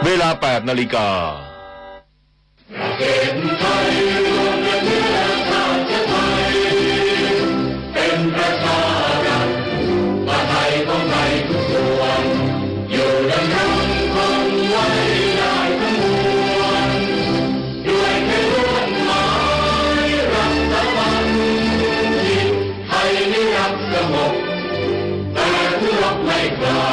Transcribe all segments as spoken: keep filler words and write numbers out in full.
เวลา แปดนาฬิกา เป็นประชารัฐ ประไทยของไทยทุกส่วน อยู่ดำรงคงไว้ได้ทั้งมวล ด้วยเพื่อนร่วมหมายรักสถาบัน ที่ไทยไม่รักสงบ แต่ผู้รบไม่กล้า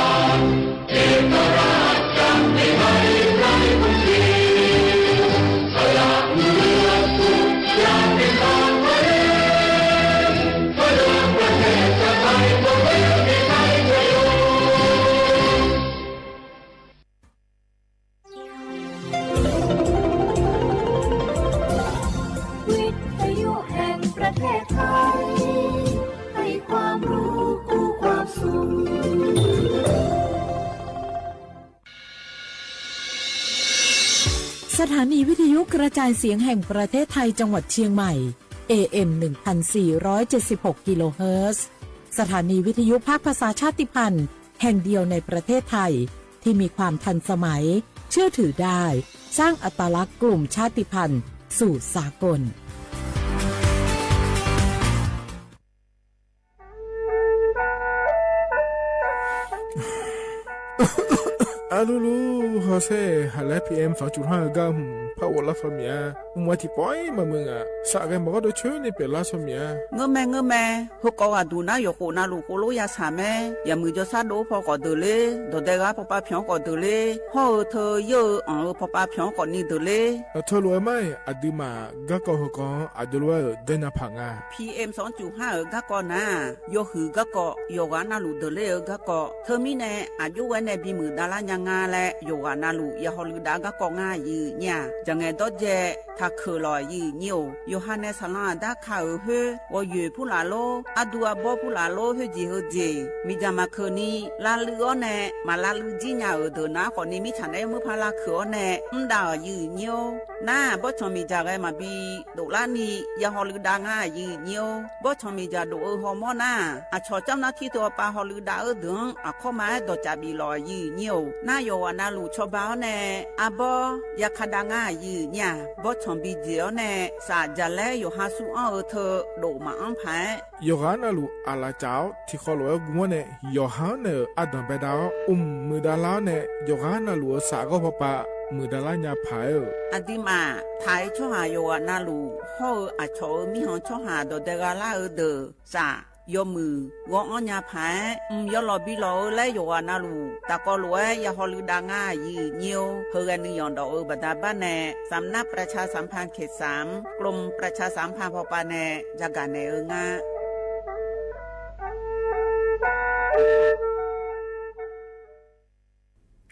เอกราชจะไม่ให้ใครคงเสีย สละเลือดทุกอย่างเป็นทางตัวเอง เพื่อเดินประเทศชาติไทยของเรามีชัยชโย วิทยุแห่งประเทศไทย ให้ความรู้คู่ความสุข สถานีวิทยุกระจายเสียงแห่งประเทศไทยจังหวัดเชียงใหม่ เอเอ็ม หนึ่งพันสี่ร้อยเจ็ดสิบหก กิโลเฮิรตซ์ สถานีวิทยุภาคภาษาชาติพันธุ์แห่งเดียวในประเทศไทย ที่มีความทันสมัย เชื่อถือได้ สร้างอัตลักษณ์กลุ่มชาติพันธุ์สู่สากล Arlulu, hawsher, haqlaer P M sanqcuf har-eu gar hmq par ghoflar saw miq-a. Mq-a tiqpawf-ir maqmuiq ngaq, saf ghae maqgawr dov coer ni pyeuflar saw miq-a. Ngeurmae ngeurmae, heukawv ghaqduq nar yawqkhof navluf khoerlof yashaq mae. Yaqmuiq jawrshar dov-eu paw khawf deuq ler, dawqdae ghaq pawpav pyanq-anr khawf deuq ler, hawr-eu teu yeur-eu anq-eu pawpav pyanq-anr khawf ni deuq ler. Aqteu lof-aer mar-iq, aqduimaf garkawv heukawv-anr aqdui lof-aer-euq daer nya paq nga. P M sanqcuf har-euq garkawv nar-aq, yawhuiq garkawv, yawqghaq navluf deuq ler-eu garkawv. Teumirnae aqjox ghae nae bimuiq davlar nya nga laer yawqghaq navluf ya hawluiv dav garkawv ngar aqyuif nyir-aq, jaqngaeq dawrdzae taqkeuq lawq aqyuif nyir-or. Yawqha nae saqlanr aqdar ka-euq khoer, ghawqyoeq purlaf lor, ardu arbawr purlaf lor, khoerjeq heujeq miqdzaq maqkeuq ni lavluiv-awr nae, maq lavluiv jir nya-euq deuq nar khawf ni mirtsaq naeq-aer muir par lavkeuq-awr nae mr dav-euq aqyuif nyir-or. Nar-aq, bawrtsanq miqdzaq ghae maqbi doflar ni ya hawluiv dav ngar aqyuif nyir-or. Bawrtsanq miqdzaq dof-eu hawmawr nar-aq, aqcawq camr nar tir teu-awr pav hawluiv dav-eu deuq-anr aqkawr ma-aer dawqcaf bif lawq aqyuif nyir-or. Nar yawqghaq navluf cawba-awr nae arbawr ya ka dav ngar aqyuif nyir-aq, bawrtsanq bi jeq-awr nae saf jaqlaer yawqha sur anr-eu teu dof maqanr paq-aer, yawqghaq navluf aqlaf caf-awr tiqkhawv lof-aer gu-awr nae, yawqha-anr naeq-euq ardanq baedav-awr, mq muiqdav lar-awr nae, yawqghaq navluf-euq saf ghawr pawpav muiqdav lar nya paq-aer-euq. Aqduimaf taq-aer tsawrhaq yawqghaq navluf hawr-eu aqcawq-euq mirkhanq tsawrhaq dawqdae gha lar-eu deuq saf yawmuiq ghawr-anr nya paq-aer, mq yawlawq bi lawq-eu laer yawqghaq navluf taqkawv lof-aer ya hawluiv dav ngar aqyuif nyir-or. Heughae nuiyanq dawf-eu baqda bar nae สำนักประชาสัมพันธ์เขตสาม กรมประชาสัมพันธ์ พป nae yagaq naeq-eu nga.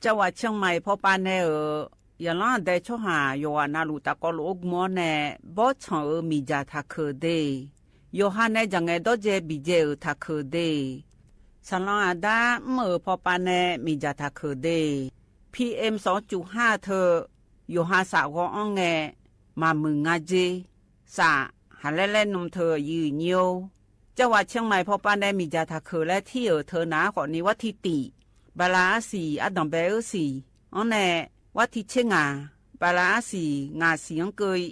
Cavghaq Ciangmaiq pawpav nae-euq yaqlanr aqdae tsawrhaq yawqghaq navluf tafkawv lof-aer gm-awr nae, bawrtsanq-euq miqdzaq taqkeuq de, yawqha nae jaqngaeq dawrdzae biqdzae-euq taqkeuq de, saqlanr aqdar mr-euq pawpav nae miqdzaq taqkeuq de, P M sanqcuf har teu yawqha saf ghawr-anr ngae maqmuiq nga jer. Saf haqlaer laer nm teu aqyuif nyir-or. Cavghaq Ciangmaiq pawpav nae miqdzaq taqkeuq laer tir-euq teu nav-aer khawf ni, warti tiq, bala arsiq ardanq bae-eu siq-anr nae, warti tser ngaq, bala arsiq ngaq siq-anr keuv-i,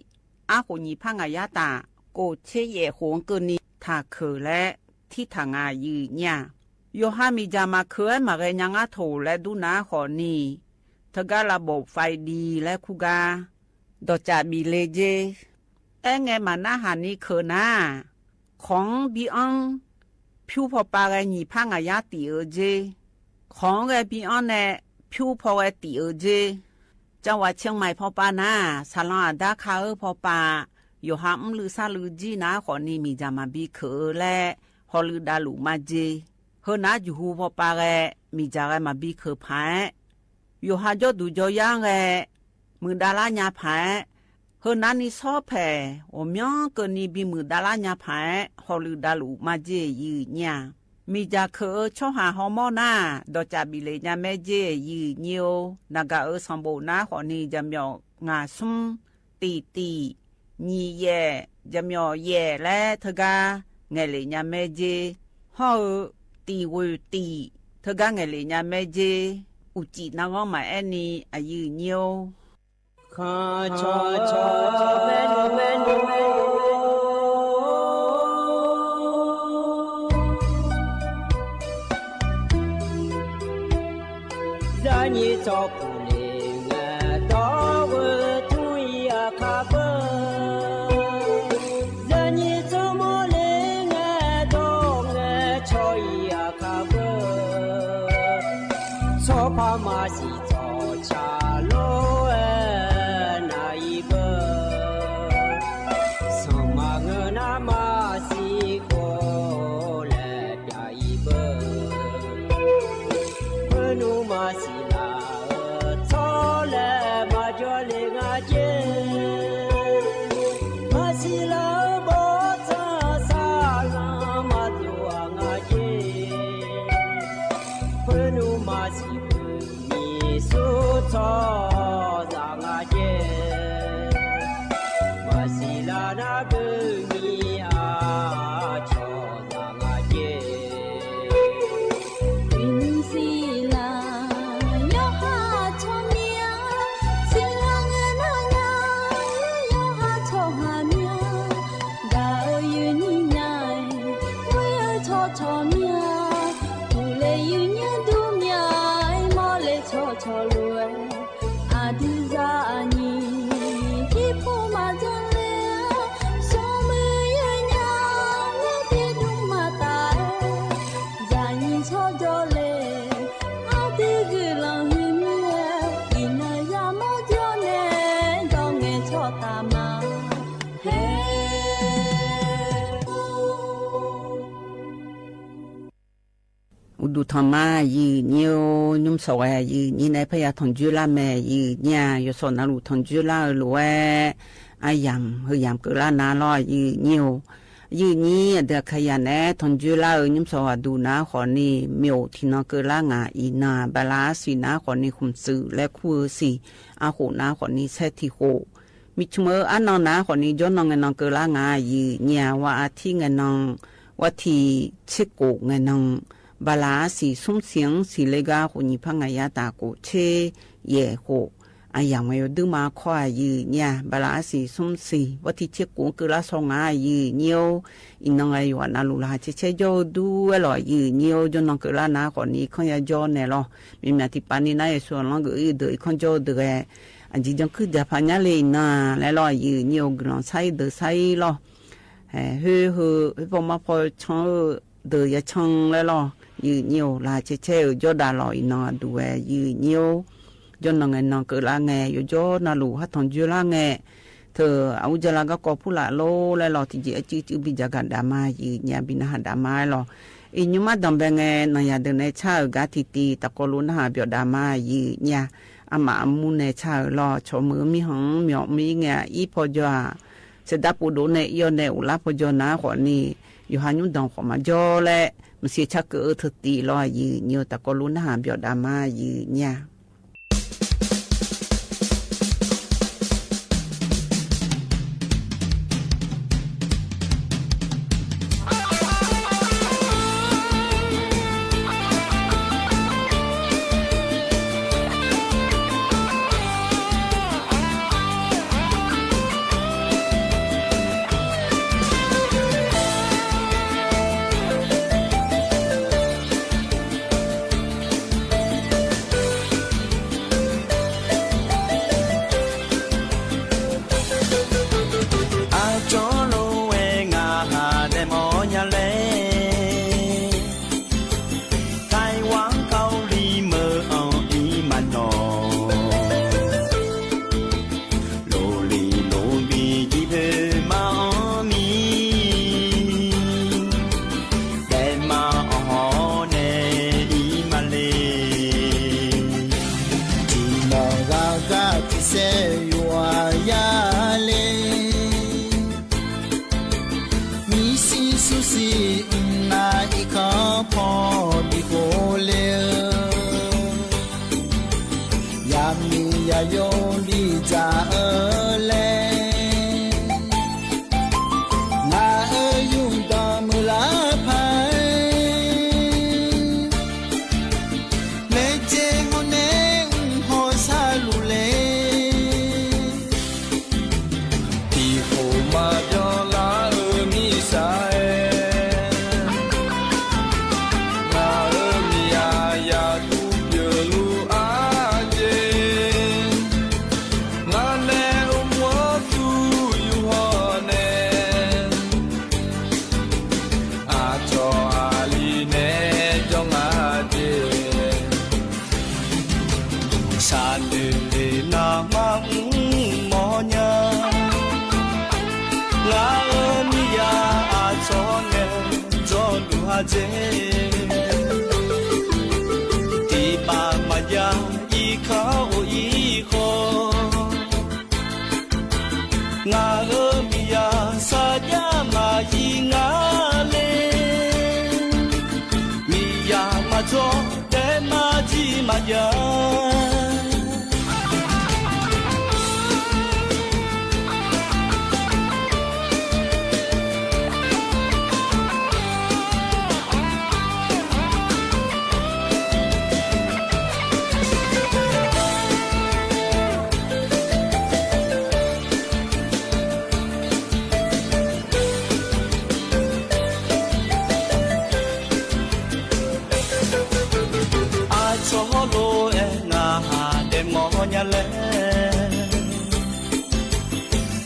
arkhof nyiq par ngaq yar taf, kof tser yaef khof-anr keuvni taqkeuq laer tirtaq nga aqyuif nyir-aq, yawqha miqdzaq maqkeuq-aer maqghae nya ngar toq laer dur nav-aer khawf ni, teugar lavbof faiv di laer kur gar dawqcaf bif le jer. Aerngae maqnarhaq ni keuq nar-aq, kawq-anr bi anr, pyur pawpav ghae nyiq par ngaq yar tif-eu jer. Kawq-anr ghae bi anr nae pyur paw ghae tif-eu jer. Cavghaq Ciangmaiq pawpav nar-aq, saqlanr aqdar ka-eu pawpav, yawqha mrluiv sarluiv jir nav-aer khawf ni miqdzaq maqbi keuq-eu laer hawluiv davluf majer. Heunav juqhu pawpav ghae miqdzaq ghae maqbi keuq paq-aer, yawqha jawrduq jawryar-anr ghae muiqdav lar nya paq-aer, heunav ni sawr paeq ghawqmyanr keuvni bimuiq davlar nya paq-aer hawluiv davluf majer aqyuif nyir-aq, miqdzaq keuq-eu tsawrhaq hawmawr nar-aq, dawqcaf bif le nya maer jer aqyuif nyir-or. Naqgaq-euq sanqbof nav-aer khawf ni jaqmyawf ngaq smr, tiq tiq, nyiq yaef, jaqmyawf yaef laer teugar ngaeqlef nya maer jer. Hawr-eu tiq ghoeq tiq teugar ngaeqlef nya maer jer. Uqcif narghanr maqaer ni aqyuif nyir-or. Khanqcawq cawq bae nymr bae nymr bae Zaqnyiq tsawrkuq le ngae dawr-eu tmr-ir aqkar beu. Zaqnyiq tsawrmawr le ngae dawr ngae caw-ir aqkar beu. Tsawrpar maqsiq tsawrca lof-aer nav-ir beu. Sanqma ngeur nar maqsiq khawf laer pyav-ir beu. Khoernmr maqsiq laf-eu tsawrlaeq maqjawr le nga jer. Maqsiq laf-eu bawrtsanq saqlanq maqdov-aq nga jer. Khoernmr maqsiq beu nyiq sur tsawrhaqzaq nga jer. Maqsiq laf nar beu nyiq aqcawq zaq nga jer. Uqnymr siqlaq yawqha tsawrmyanr, siqlaq ngae nar nya, yawqha tsawrhaq myanr, gaq-eu yuifnyir nya-aer, ghoer-eu tsawrcawq myanr, uqle yuifnyir dur mya-aer, mawrle tsawrcawq lof-aer, aqdui zaqnyiq jirpov maqjanr ler-a, smrmuiq yawnya, ghoer tiqdmr maqtaf-aer, zaqnyiq tsawrjawr le, aqdui guiqlanq huiqmir-aer, iqnan yamawr jawr nae, dawr ngae tsawrtaf ma. Hae Uqduq tanqma aqyuif nyir-or, nymr sawq ghae aqyuif nyir nae parya tanqjoer lar mae aqyuif nyir-a. Yawshawq navluf tanqjoer lar-eu lof-aer, aryamq heu yamq keuvlar nar lawr aqyuif nyir-or. Aqyuif nyir aqdui Aqkaqyaq naeq-aer tanqjoer lar-eu nymr sawq ghaqduq nar khawfni, myawf tiqnan keuvlar ngaq iqnan-aq, bala arsiq nar khawfni khmqtsuif laer kur-eu siq, arkhof nar khawfni saer tiq khof, miqcmq-eu arnan nar khawfni jawrnan ngae nan keuvlar nga aqyuif nyir-a. War artir ngae nan, war tiq tser khof ngae nan, bala arsiq smr siq-anr siqle gar khof nyiq par ngaq yar taf khof tser yaef khof, aqyamq ngae yawduir ma kawr aqyuif nyir-a. Bala arsiq smr siq war tiq tser khof-anr keuvlar shaw nga aqyuif nyir-or. Iqnan ghae yawqghaq navluf laqkhaq caer caer jawr-eu dur-aer lawq aqyuif nyir-or. Jawrnan keuvlar nar khawfni irkanr yajawr naeq lawr. Myaqmyaq tiqpav ni nar yawshuif-anr lanrgeuf-ir-eu deuq irkanr jawr-eu deuq ghae, aqjeq janr kuir daqpaq nyar le iqnan-a laer lawr aqyuif nyir-or. Guiqlanq sar-ir deuq sar-ir lawr. Khoer heu khoer paw mar paw can-eu deuq ya can laer lawr aqyuif nyir-or. Laqkhaq caer caer-euq jawrdav lawq iqnan aqduq ghae aqyuif nyir-or. Jawrnan ngae nan keuvlar ngae yawjawr navluf har tanqjoer lar ngae, teu aqur jala garkawv purlaf lor laer lawq. Tiqjeq-aer cuiv cuiv bi dzaq gaq daf ma aqyuif nyir-a, bi narhaq daf ma-aer lawq. Iqnymr mar danqbae ngae nanqyaq deuq nae car-euq gar tiqtiv tafkawv lof narhaq byawf daf ma aqyuif nyir-a. Armaf armur nae car-euq lawr, cawq meuq-eu mirkhanq-anr myawq mir ngae-aq ir paw jawr-aq, saeqdav pov dov nae ir-awr nae ghoflar paw jawr nar khawfni, yawqha nymr danq khawf maqjawr laer maqsiq car keuv-eu teu tiv lawr aqyuif nyir-or. Tafkawv lof narhaq byawf daf ma aqyuif nyir-a. Aqcawq lof-aer ngaq ha daefmawf nya laer, Taiwan Kali meuq-anr ir maqnawq. Loflef lofbi jir poeq ma-anr mir, daefma-anr hawr nae ir male. Tiqmawf ghaq gar tiqsaer yawqha yale. Miqsiq smrsiq mqnav irkanr paw bikhof le-eu, yaqmiq yaqyo bidzaq-eu laer, ngaq-euq yufdanq muiqlar paq-aer, laejae hawr nae Saqnoeq le navmar mr mawrnya. Ngaq-euq miqyaq aqcawq nae jawrluf-a jeq. Tiqpav maqjav irkanr of-ir khawf, ngaq-euq miqyaq sarjax maqzir ngar le. Miqyaq maqjawr taef maqjir maqjav. Aqcawq hawr lof-aer ngaq haq daefmawf nya laer,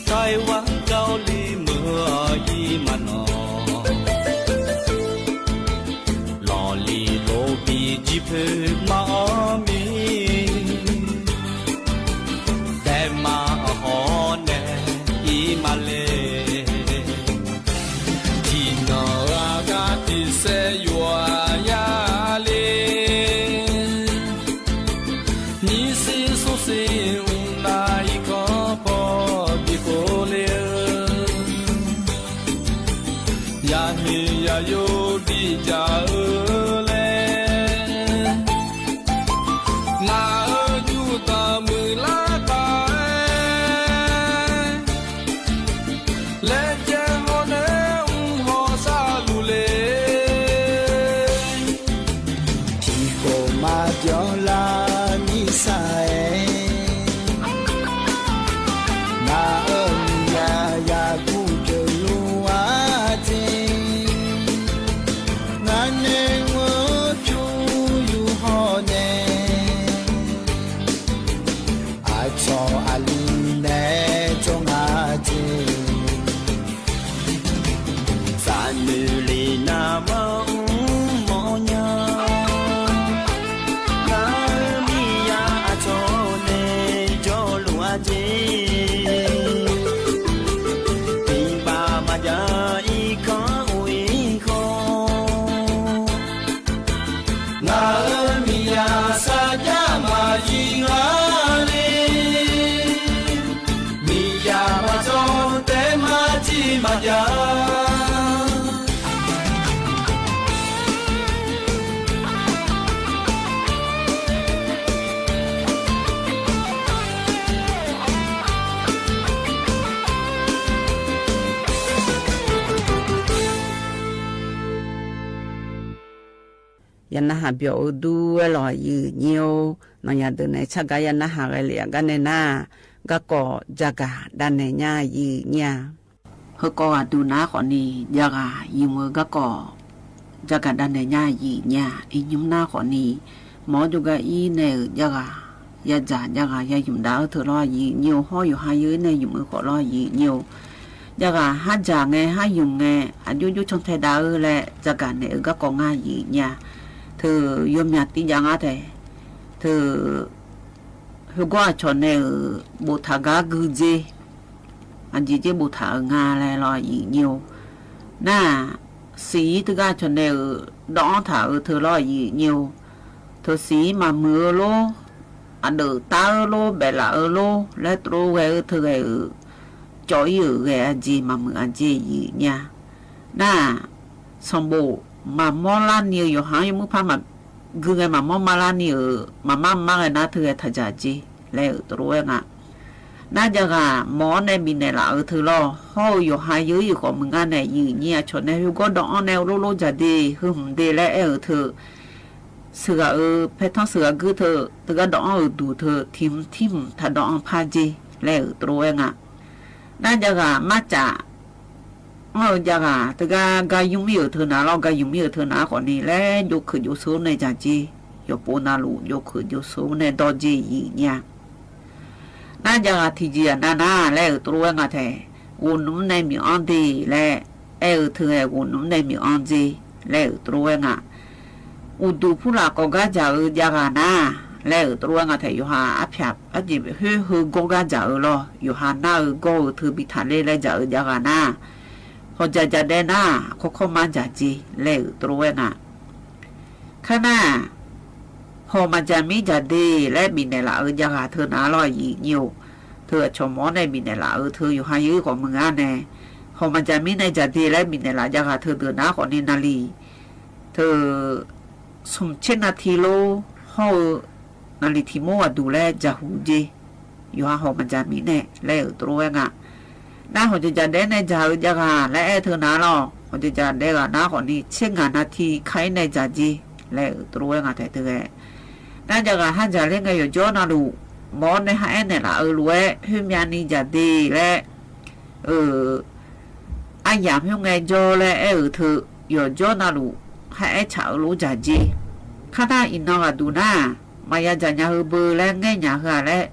Taiwan Kali meuq-awq ir maqnawq. Lawqliq lof bi jir poeq ma-awr mir, daefma-awq hawr nae ir ma le. Tiqnan-eu aqgar tiqsaer yawqha ya le. Nyiqsiq smrsiq mqnav irkanr paw bi khov le-eu, yaqmiq yaqyo bidzaq-eu laer, ngaq-euq jurtanq muiqlar taq-aer, laejae hawr nae mr haw sharluf le. Tiqkhof maqjawr lar nyirsaq-aer, ngaq-euq miqyaq yaqguv pyeufluf-a jeq. Ngar nae mr-eu pyur yur hawr nae, aqcawq aqli nae jawr nga jeq. Saqnoeq le navmar mr mawrnya. Ngaq-euq miqyaq aqcawq nae jawrluf-a jeq. Tiqpav maqjav irkanr of-ir khawf, ngaq-euq miqyaq sarjax maqzir ngar le. Miqyaq maqjawr taef maqjir maqjav. Yanarhaq byawq-eu dur-aer lawq, yiq nyir-or. Nawnyaf deuq nae tsargaq yanarhaq ghae lef-a gar nae nar, garkawv jagaq davnaeq nya yiq nyir-a. Heukawv ghaq duq nar khawfni, jav ghaq ymq-eu garkawv jagaq davnaeq nya yiq nyir-a. Iqnymr nar khawfni, mawq-awr jawrgar ir nae-euq jav ghaq yadzaq jav ghaq ya ymq dav-eu teu lawr yiq nyir-or. Hawr yawqha yawir nae ymq-eu khawf lawr yiq nyir-or. Jav ghaq har dzaq ngae har ymq ngae, aqjox jox cantae dav-eu laer jagaq naeq-eu garkawv ngar yiq nyir-a. Teu yawmyaq tiv jav ngar tae, teu khoergawr aqcawq nae-euq boftaq gar gui dzer, aqjeq dzer boftaq-euq nga laer lawr yiq nyir-or. Nar-aq, siq-ir teugar aqcawq nae-euq dawv-anr taq-euq teu lawr yiq nyir-or. Teu siq-ir maqmuiq-eu lor, aqdeuf tar-eu lor, baeflaf-eu lor laer tov ghae-eu teu ghae-euq cawv-ir-euq ghae aqjeq maqmuiq aqjeq yiq nyir-a. Nar-aq, sanqbof maqmawr larni-eu yawqha-anr yawmuiq par maqgui ghae maqmawr mar larni-euq maqmar mar ghae nar teu ghae taqdzaq jeq laer-euq tov-aer nga. Nar jav ghaq mawq-awr nae bifnaeq laf-eu teu lawr. Hawr-eu yawqha yawir-euq khawf meuq ngar nae yiq nyir aqcawq nae khoergawr dawv-anr nae lor lor dzaq de heu hmq de laer aer-euq teu, sheuqghaq-euq paertanr sheuqghaq guir teu teugar dawv-anr-euq duq teu tiq hmq tiq hmq taq dawv-anr par dzer laer-euq tov-aer nga. Nar jav ghaq marcaf anr-eu jav ghaq teugar gar ymr mir-euq teu nav lawr, gar ymq mir-euq teu nav khawfni laer jov keuq jov seur nae dzaq dzer, yawqpov navluf jov keuq jov seur nae dawr dzer yiq nyir-a. Nar jav ghaq tiqjeq-aq nav nar laer-euq tov-aer nga tae, ghof nmr nae miq-anr de laer aer-eu teu-aer ghof nmr nae miq-anr dzer laer-euq tov-aer nga. Uqduq purlaf kawv gar dzaq-eu jav ghaq nar laer-euq tov lof-aer nga taef. Yawqha arpyaq arjeq khoer heu gawr gar dzaq-eu lawr, yawqha nar-eu gawr-eu teu bi taqler laer dzaq-eu jav ghaq nar, hawqdzaq dzaq daev nar-aq, kawrkawr mar dzaq jeq laer-euq tov lof-aer nga. Kar nar-aq, hawq maqdzaq mir dzaq de laer bifnaeq laf-eu jav ghaq teu nar lawr, aqyuif nyir-or, teu aqcawq mawr-awr nae bifnaeq laf-eu teu yawqha yawir ghawqmya ngar nae, hawq maqdzaq mir nae dzaq de laer bifnaeq laf jav ghaq teudeuq nar khawfni naqliq teu smq tser navti lor hawr-eu naqliq tiq mawr ghaqduq laer dzaq huq jeq, yawqha hawq maqdzaq mir nae laer-euq tov lof-aer nga. Nar hawqdzaq dzaq daev nae dzaq-eu jav ghaq laer aer-eu teu nar lawr, hawqdzaq dzaq daev ghaq nar khawfni tser ngaq navti kar-ir nae dzaq jeq laer-euq tov lof-aer nga taef teu ghae. Nar jav ghaq har dzaq ler ngae yawqjawr navluf mawr-awr nae ha aer naeqlaf-eu lof-aer khoermyav ni dzaq de laer, aryamq khoerngae jawr laer aer-euq teu yawqjawr navluf ha aer tsaq-eu lof dzaq jeq. Kar nar iqnan ghaqduq nar-aq, maqya dzaq nya heu beu laer ngaer nya heu-aq laer,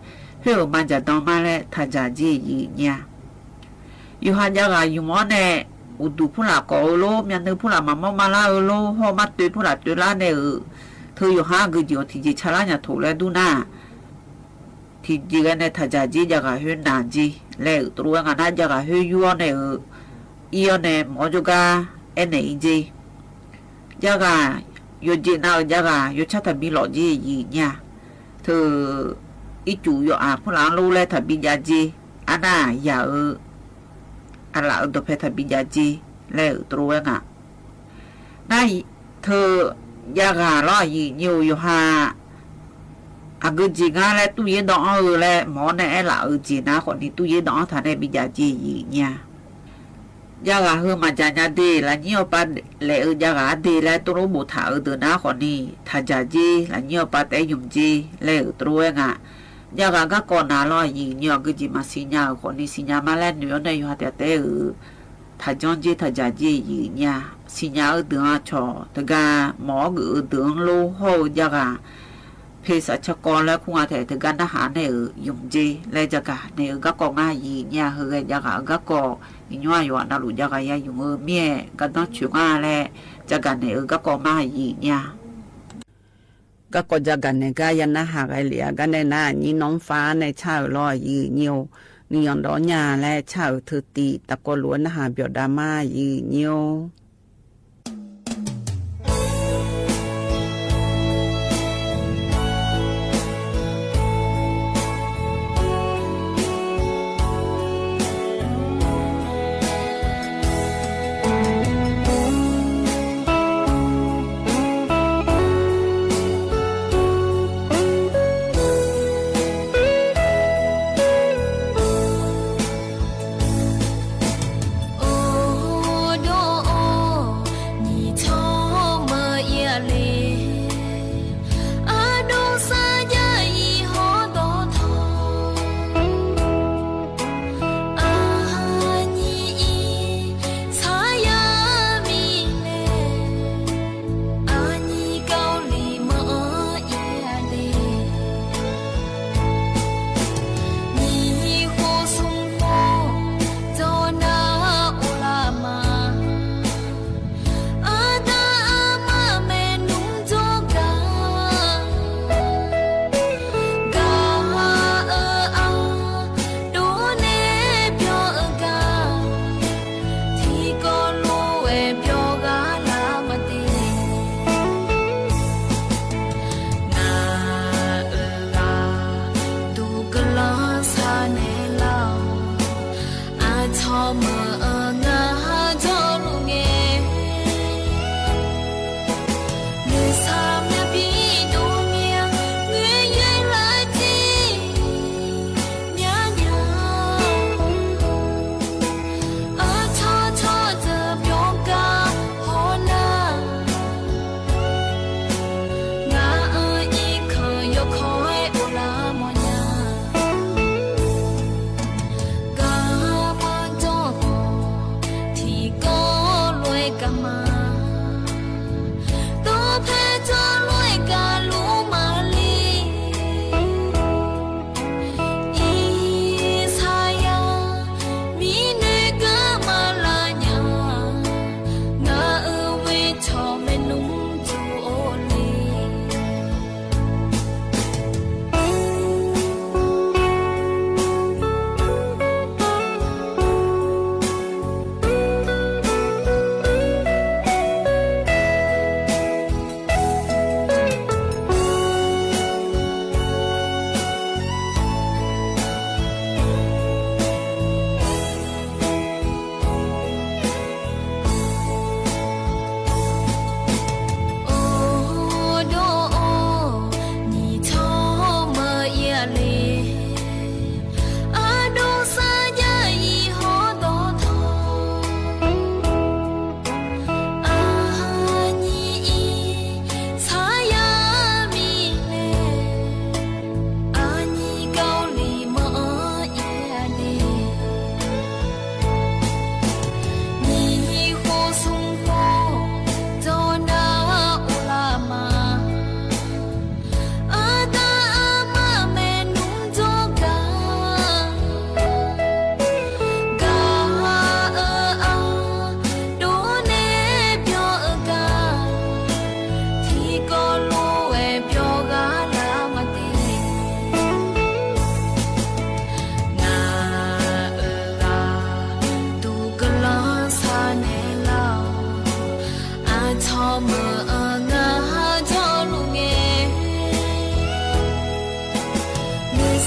khoer-euq ma dzaq dan ma laer taq dzaq jeq yif nya. Yawqha jav ghaq ymq-awr nae uqduq purlaf kawf-eu lor, myavnuiv purlaf maqmawr ma lar-eu lor, hawr mar toev purlaf toev lar nae-euq teu yawqha geujeq-awq tiqjeq ca lar nya toq laer dur nar-aq, tiqjeq ghae nae taq dzaq jeq jav ghaq khoer naq jeq laer-euq tov lof-aer nga nar, jav ghaq khoer yur-awr nae-euq ir-awr nae mawr jawrgar aernaeq-ir jeq. Jav ghaq yawqjeq nav-euq jav ghaq yawcar taqbi lawf jeq yif nya. Teu ircuf yawf-aq purlaf-anr lor laer taqbi jav jeq. Arnar yaq-eu aqlaf-eu dawqpae taqbi jav jeq laer-euq tov lof-aer nga. Nar teu jav ghaq lawr, aqyuif nyir-or, yawqha aqgeu jeq ngar laer turyaer dawv-anr-eu laer mawr-awr nae aerlaf-euq jeq nar khawfni turyaer dawv-anr taq nae bi jav jeq yif nya. Jav ghaq heu maqdzaq nya de, lafnyir awqpav laef-eu jav ghaq-ar de laer tov lof boftaq-euq deuq nar khawfni taq dzaq jeq, lafnyir awqpav taef-aer ymq jeq laer-euq tov lof-aer nga. Jav ghaq garkawv nav lawr, aqyuif nyir-or, aqgeu jeq maqsiq nya-euq khawfni siqnya ma laer noeq-awr nae yawqha taef taef-aer-euq taq janr jeq taq dzaq jeq yif nya. Siqnya-eu deuq-anr cawq teugar mawq-awr geuf-eu deuq-anr lor hawr-eu jav ghaq peqsaq cawkawv laer kur nga taef teugar narhaq nae-euq ymq jeq laer jav gaq naeq-euq garkawv ngar yif nya. Heughae jav ghaq-eu garkawv iqnymr-aq yawqghaq navluf jav ghaq ya ymq-eu mir-aer gardanr coeq ngar laer jav gaq naeq-euq garkawv ngar yif nya. Garkawv jav gaq naeq gar ya narhaq ghae lef-a gar nae nar, nyir nawr-anr far nae car-euq lawr, aqyuif nyir-or, nuiyanq dawq nya laer car-euq teu tiv taqkawv lof-aer narhaq byawq dav ma, aqyuif nyir-or.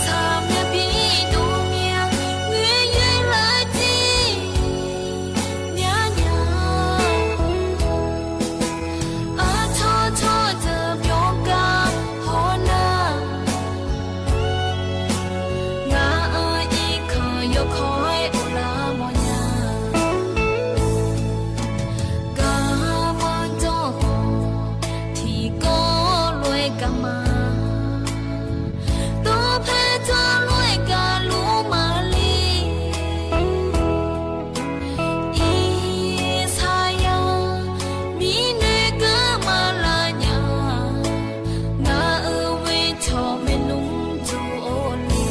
Saqmyaq pidov myav, ngoer yoer lar jir myav nya. Artawr tawr deuq byawr gar hawr nar, ngaq-euq irkanq yawkawr-aer of lar mawrnya. Garma dawr-awq, tiqkawv lof-aer garma, dawrpae dawrlof-aer garluf maqle. Irsaqyar mirnae garma lar nya, ngaq-euq ghoetawq maernmr dov-awr le.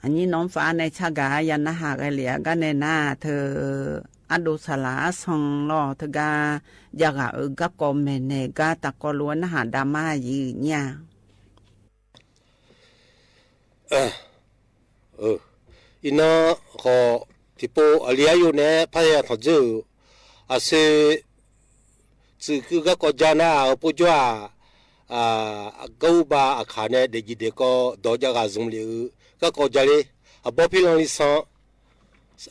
Aqnyir nawq-anr far nae tsargaq-a ya narhaq ghae lef-a gar nae nar, teu ardov saqlaq arsan lawr teugar javghaq-euq garkawv maeqnaeq gar taqkawv lof-aer narhaq dav mar yif nyir-a. Iqnan khawf tiqpov aqli aryo nae-aer parya tanqdzeur-euq aqsoe tsuif kuir garkawv ja nar-aq, heupov jawr-aq, garurbav aqkaq nae daefjif daefkawv dawq jav ghaq zmq lef-eu garkawv ja ler. Aqbawr Pirlanr Lisan,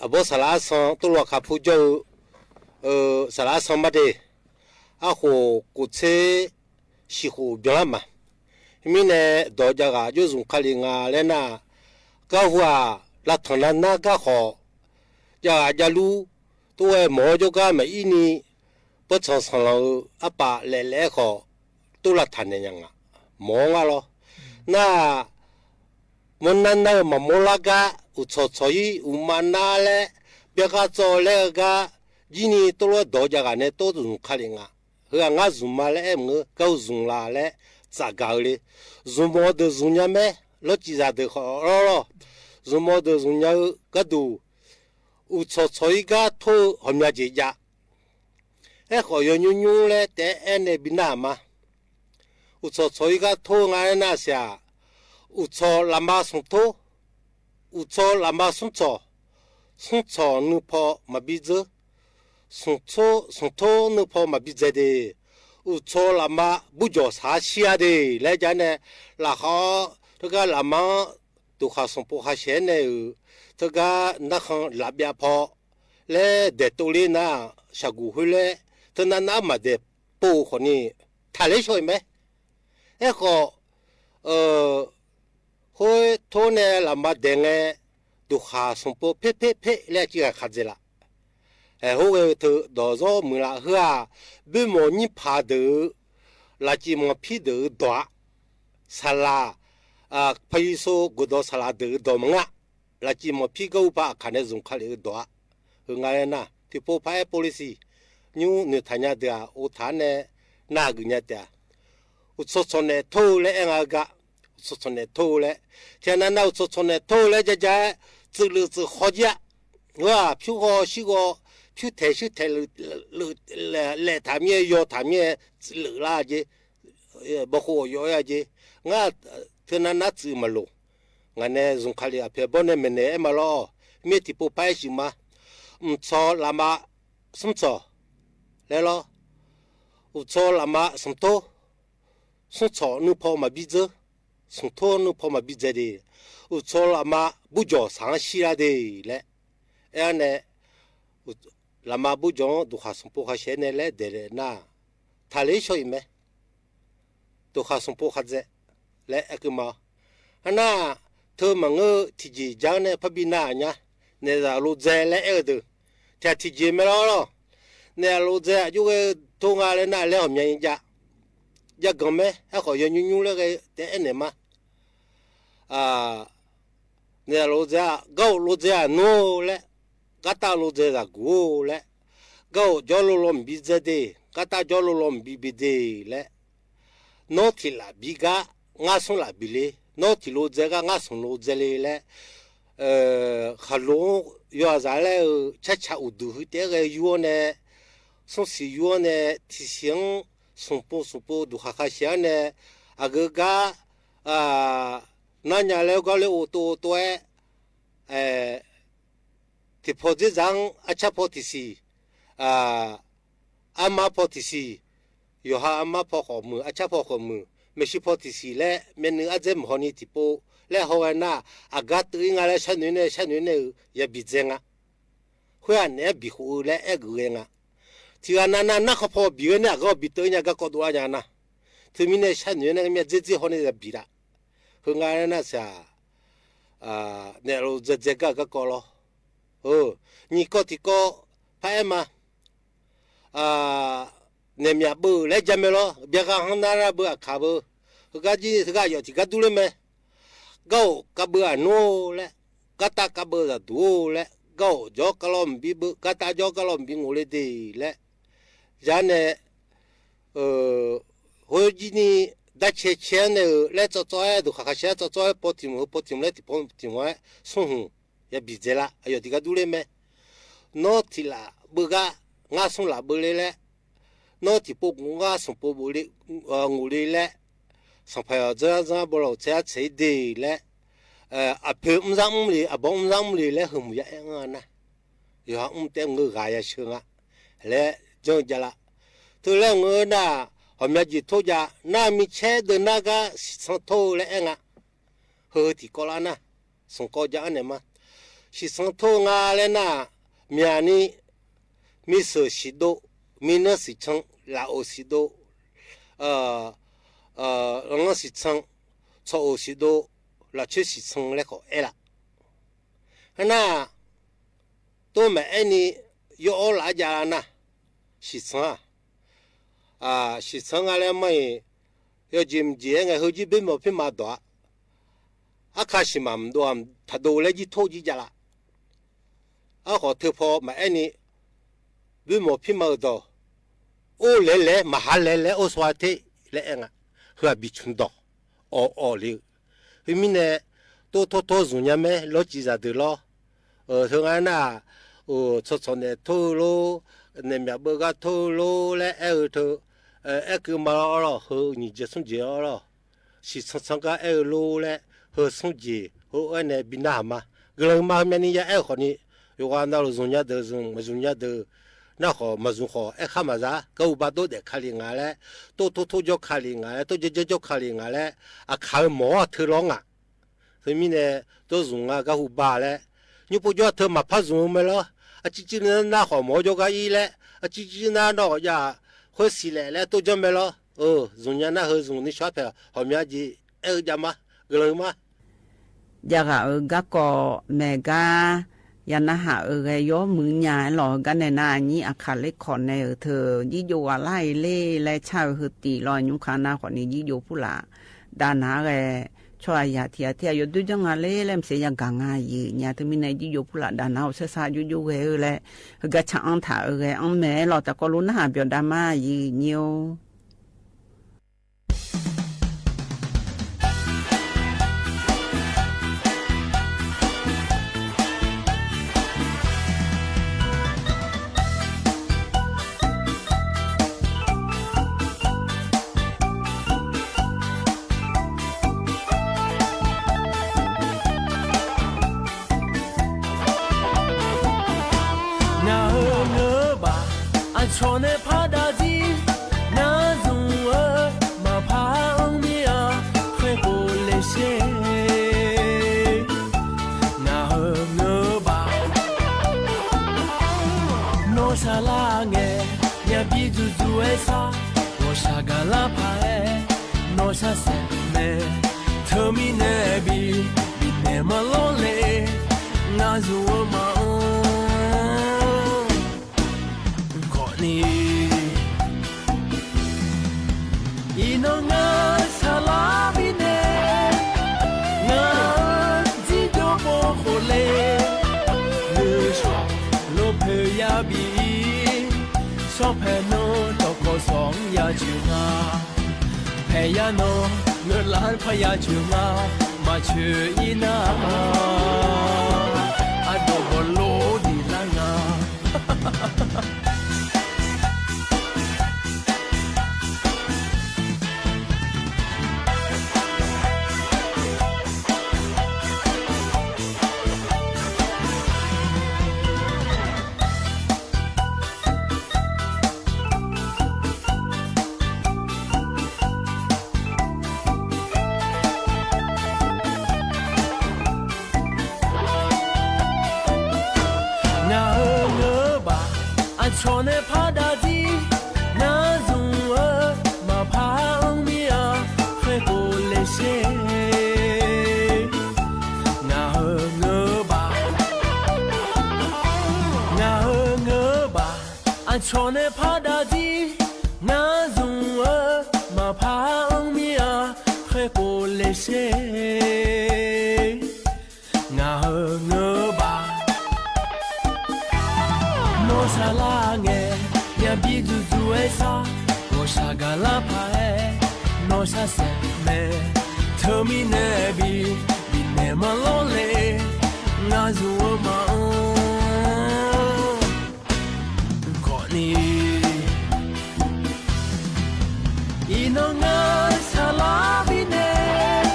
aqbawr saqlaq arsan tov lawq aqkaq pov jawr-eu saqlaq arsan mar de. Arkhof kof tser shiq khof byanlar ma. Mirnae dawq jav ghaq jawr zmq ka lef nga laer nar, garhu-aq lavtanq nar nar gar khawf, jav ghaq javlur tov-aer mawq-awr jawrgar maqir ni, bawrtsanq sanqlanq-eu arpaf laef laef-aer khawf, tov lavtaq naeq nya nga. Mawq-awr ngar lawr. Nar-aq, mawrnar nar-eu maqmawr lar gar, uqtsawq tsawq-ir uqma nar laer, byav gar tsawv laer-eu gar, jir ni tov lof-aer dawq jav ghaq nae tov zmq ka lef nga. Heu-aq ngar zmq ma laer aer mq-eu, gar-eu zmq la laer tsafgaq-eu le. Zmq mawf-eu deuq zmq nya mae, lawrcif zaqdeuq khawf lawr lawr. Zmq mawf-eu deuq zmq nya-eu gharduq, uqtsawq tsawq-ir gar tor-eu ghawqmya jeq jav. Aerkhawf yawnymr nymr laer taef-aer aernae bi nar-aq ma. Uqtsawq tsawq-ir gar tor-eu nga aernar siq-aq, uqtsawq lafma smq tor, uqtsawq lafma smr tsawq, smr tsawq nuipaw maqbi dzeur, smq tor nuipaw maqbi dzae de, uqtsawq lafma burjawq saq-ar shir-a de laer ja nae, lafkhaq-awr teugar lafma-anr duqkhaq sanqpov khashaeq-aer nae-euq, teugar narkhan lafbyav paw laer daeqtov ler nar-aq, shaqguq khoer laer teunav nar-aq maqdaeq pov-eu khawfni, taqler shaw-iq mae. Aerkhawf, khoer tor nae lafma daeq ngae, duqkhaq sanqpov perper per laer aqciv ghaq ka dzae laf. Aer, hor ghae-eu teu dawq zawr muiqlaf heu-aq, boermawq nyir paq deuq-eu lafciv manqpir deuq-eu dawq-a. Saqlaq, paqliso gofdawq saqlaq deuq-eu dawq maqngeur-a. Lafciv manqpir gar urba aqkaq nae zmq ka lef-eu dawq-a. Heu nga aernar, tiqpov paraer pov le siq, nymr noeqtaq nya deuq-aq ov taq-ar nae narhaq geuf nya taef-a. Uqtsawq tsawq naeq tor-eu laer aer nga-eu gar, uqtsawq tsawq naeq tor-eu laer, tiqghaq nav nav uqtsawq tsawq naeq tor-eu laer ja ja-aer tsuif lef tsuif khaw jir-a. Heu-aq pyur ghaw shir ghaw, pyur taeq shir taeq, laef taq mir-aer yaw taq mir-aer tsuif lef lar jeq, bawkhov ghawqyawf-aer-a jeq. Ngar teunav nar tsuif maqloq. Ngaq nae zmq ka lef aqpoeq bawr nae maeqnaeq aer ma lawr. Mir tiqpov paraer shuif ma. Mqtsawq lafma smr tsawq laer lawr. Uqtsawq lafma smq tor, smr tsawq nuipaw maqbi dzeur, smq tor nuipaw maqbi dzae de, uqtsawq lafma burjawq saq-anr shir lar de laer aer-awr nae, lafma burjawq-anr duqkhaq sanqpov khashaeq-aer nae laer daeq nar, taqler shaw-iq mae. Duqkhaq sanqpov khadzae laer aer keuv ma-awr. Arnar, teu maqngeur-eu tiqjeq ja-anr nae parbi nar-aq nya, naeqzaq lodzae laer aer-eu deuq, tiq ghaq tiqjeq mae lawr lawr. Naeqzaq lodzae aqjox ghae-eu tor nga laer nar laer ghawqmya jav, jav ganq mae. Aerkhawf yawnymr nymr laer ghae taef-aer aernaeq ma. Naeqzaq lodzae-aq, gar-euq lodzae-aq nmr-eu laer, gartav lodzae zaqguq-or laer, gar-euq jawrlo law mqbi dzae de, gartav jawrlo law mqbi bi de laer, nawr tiq laf bi gar, ngar smr laf bi le, nawr tiq lodzae gar ngar smq lodzae le laer, khaqlo-anr yawhaqzaq laer-eu carcaq uqduq heu taef-aer ghae yur-awr nae, smrsiq yur-anr nae tiqsiq-anr smqpov smqpov duqkhaq khaqshaeq-anr nae aqgeu gar narnya laer gar ler-eu tov tov-aer, tiqpaw dzerzaq-anr arcar paw tiqsiq, armar paw tiqsiq, yawqha armar paw khawf muiq, arcar paw khawf muiq, maeqshi paw tiqsiq laer myavnuiv ardzaer maqhaw ni tiqpov laer haw ghae nar, aqgar teuv-ir nga laer sharnoeq nae sharnoeq nae-euq yabi dzae nga. Khoer-aq naeq-aer bikhof-eu laer aergeuf ghae nga. Tiqghaq nav nav narkhan paw bi ghae nae aqgar bi teuv nya garkawv dovlar nya nar, teumirnae sharnoeq nae myav dzer dzer haw nae yabi laf. Heu nga laer nar siq-aq, naeqluf dzaedzae gar-eu garkawv lawr. Nyiq kawv tiqkawv paraer ma. Naeq myaq beuv-euq laer jamae lawr, byaqghaq hanr nar nar beu aqkaq beu. Heugar jir heugar aqyawf tiqgar durler mae. Gar-oq kav beuv aqnmr-or laer, gartav kav beuv zaqduq-or laer, gar-oq jawr kavlawv mqbi beuv, gartav jawr kavlawv mqbi ngof le de laer. Yar nae, khoer jir ni darcae cae-anr nae-euq laer tsawv tsawv-aer duqkhaq khaqshaeq-aer tsawv tsawv-aer paw tiq mq heu paw tiq mq laer tiqpaw tiq mq-aer smr hmq yabi dzae lar. Aqyawf tiqgar durler mae. Nawr tiq laf beuv gar, ngar smr laf beuv le laer, nawr tiqpov gmq gar smqpov bofle, ngofle laer, sanqpaq yawf dzanr dzanr bawlawq tsaev-ar tsaeq-ir de laer, aqpoeq mrzar mr le aqbawr mrzar mr le laer heu hmq ya aer-anr-a nar, yawqha mr taef ngeur ghaq yasheu nga laer janr-eu jav la. Teu laer ngeur nar, ghawqmya jeq tor jav nar micaer deuv nar gar siqtsanr tor-eu laer aer nga. Heu heu tiqkawv lar nar, smq kawv jav-anr naeq ma. Siqtsanr tor-eu nga laer nar, myaq ni, miseuq siqdov, mirnan siqcan, lafov siqdov, lanlanr siqcan, tsawq-oq siqdov, lafcoer siqcan laer khawf aer laf. Heu nar, tor maqaer ni yawr-awr laf-aer jav lar nar, siqtsanr-aq, siqtsanr nga laer mar-iq, yawjeq mqjeq-aer ngae heujir boermawq pirma dawq-a. Arka siqmaq mqdov-aq taqdov laer jir tor jir jav laf. Arkhawf teu paw maqaer ni, boermawq pirma-euq dawq, or laeq laer maqha laeq laer or sawr-a te laer aer nga. Heu-aq bicmq dawq, awq awq le-eu. Khoermirnae, tov tor tor zmq nya mae lawr civ zaqdeuq lawr. Heu nga nar-aq, tsawq tsawq naeq tor-eu lor, naeq myaq beuv gar tor-eu lor laer aer-eu teu, aer keuv ma lawr lawr, heu nyiq jeq smr jeq-awr lawr. Siqtsanr tsanr gar aer-eu lor laer, heu smr jeq heu aer nae bi narhaq ma. Guiqlanq ma heumyav ni ya aer-eu khawf ni, yawqghaq navluf zmq nya deuq zmq, maqzmq nya deuq, nar khawf maqzmq khawf aerkhar maqza, garhu bardov daef kali nga laer, tov tor tor jawr kali nga laer, tov janr janr jawr kali nga laer, aqkaq-eu mawq-awr aqteu lawr ngaq. Teumirnae, dawr zmq nga garhu ba laer, nymr pov jawr aqteu maqpar zmq-eu mae lawr. Arcir cir nar nar khawf mawq-awr jawrgar ir laer, arcir cir nar nawr ghawqjav khoer siqlaef laer tov janr mae lawr. Zmq nya nar heu zmq ni shawr paeq ghawqmya jeq aer-eu jav ma, guiqlanq-eu ma. Javghaq-euq garkawv maeq gar ya narhaq-eu ghae yawr muiq nya-aer lawq. Heugar nae nar aqnyir aqkaq ler kawq nae-euq teu jirjov ghaq lar-iq ler laer car-eu heu tif lawr. Nymr kaq nar khawf ni jirjov purlaf davnav-aer ghae, tsawrhaq yaq tiq ghaq tiq ghaq yawdoer janr nga ler laer maqsiq yagaq nga yiq nya. Teumirnae jirjov purlaf davnav-awr sarsar jovjov ghae-eu laer, heugar tsaq-anr taq-eu ghae-anr mae-aer lawq. Taqkawv lof narhaq byawq dav ma yiq nyir-or. Ngaq-euq ngeur baf aqcawq nae par dav jir, ngar zmq-eu maqpar-anr mir-a, khoerpov le sher. Ngaq-euq ngeur baf nawr sharlar ngae, myavbi dzuqdzuq-aer shar, ghawqshaq gaqlar paq-aer nawr shar saef mae. Teumirnae bi, bifnaeq maqlawr le, ngar zmq-eu maqanr khawf ni. Iqnan ngar saqlar mirnae, ngaq-euq jirjov pov khof le, nuishawq lopoeq yabi-ir, shawr paeq nan dawqkawq sawq-anr ya joeq nga. Paeq yar nan ngeur lar par ya joeq nga, maqcoeq-ir nar, ardawq bawqlor diq lar nga. Aqcawq nae pardaq jir, ngar zmq-eu maqpar-anr mir-a, khoerkhof le sher. Ngaq-euq ngeur-eu baq, ngaq-euq ngeur-eu baq, aqcawq nae pardaq jir, ngar zmq-eu maqpar-anr mir-a, khoerkhof le sher. Ngaq-euq ngeur-eu baq, nawr sharlar ngae, myavbi dzuqdzuq-aer shar, ghawqshaq gaqlar paq-aer, nawr sharsaef mae. Teumirnae bi, bifnaeq maqlawr le, ngar zmq-eu maqanr khawfni. Iqnan ngar saqlar bifnaeq,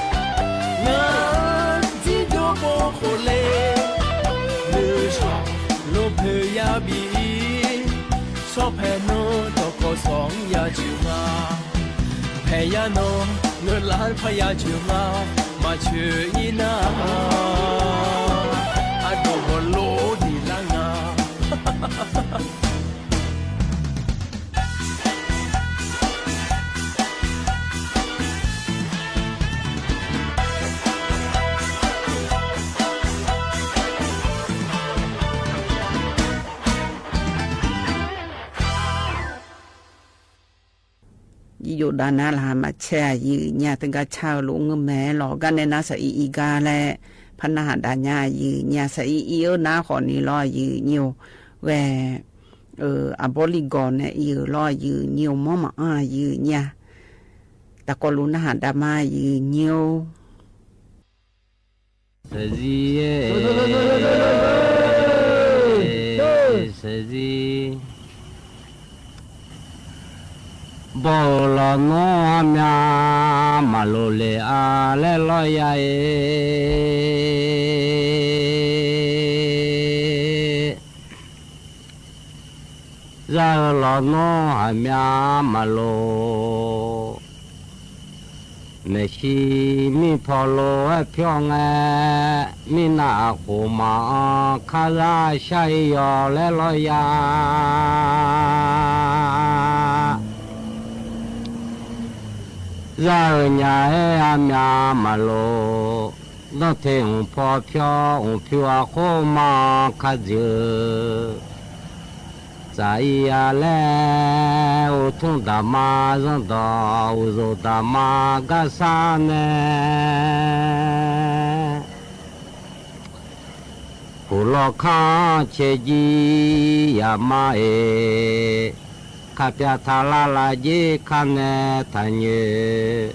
ngar-eu jirjawr bawkhof le, nuishawq lopoeq yabi-ir, shawrpae nawr dawqkawq sawq-anr yajoeq nga, paeq yar nawr ngeur lar par yajoeq nga, maqcoeq-ir nar, ardawq bawqlor diqlar nga. Irjov dav nar laq maqcaer-aq, yuif nya teugar car-eu lof ngeur mae lawq. Gar nae nar saq ir ir gar laer par narhaq dav nya, yuif nya saq ir ir-eu nar khawfni lawr, yuif nyiq-or ghae-eu aqbawr li gawq nae ir-euq lawr, yuif nyiq-or mawr maqanr, yuif nya taqkawv luf narhaq dav ma, yuif nyiq-or. Saeqzir-aer, saeqzir. Baw-euq lawq nawr aqmyav maqloq le-a laer lawrya-e. Za-eu lawq nawr aqmyav maqloq. Maeqshi mirpaw lof-aer pyawr ngae, mirnav aqkhof maqanr kar zar shar-ir yawq laer lawrya. Za-euq nya-aer aqmyav maqloq. Danr te mq paw pyawr mq pyur aqkhof maqanr kar dzoeq. Tsaq-ir-a laer uqtmr daqma zanrdawq uqzoq daqma garsar nae, kuqlawr kar-anr caerjir yaqma-eq. Kapyav taqlar lafjer kar nae taqnyoeq.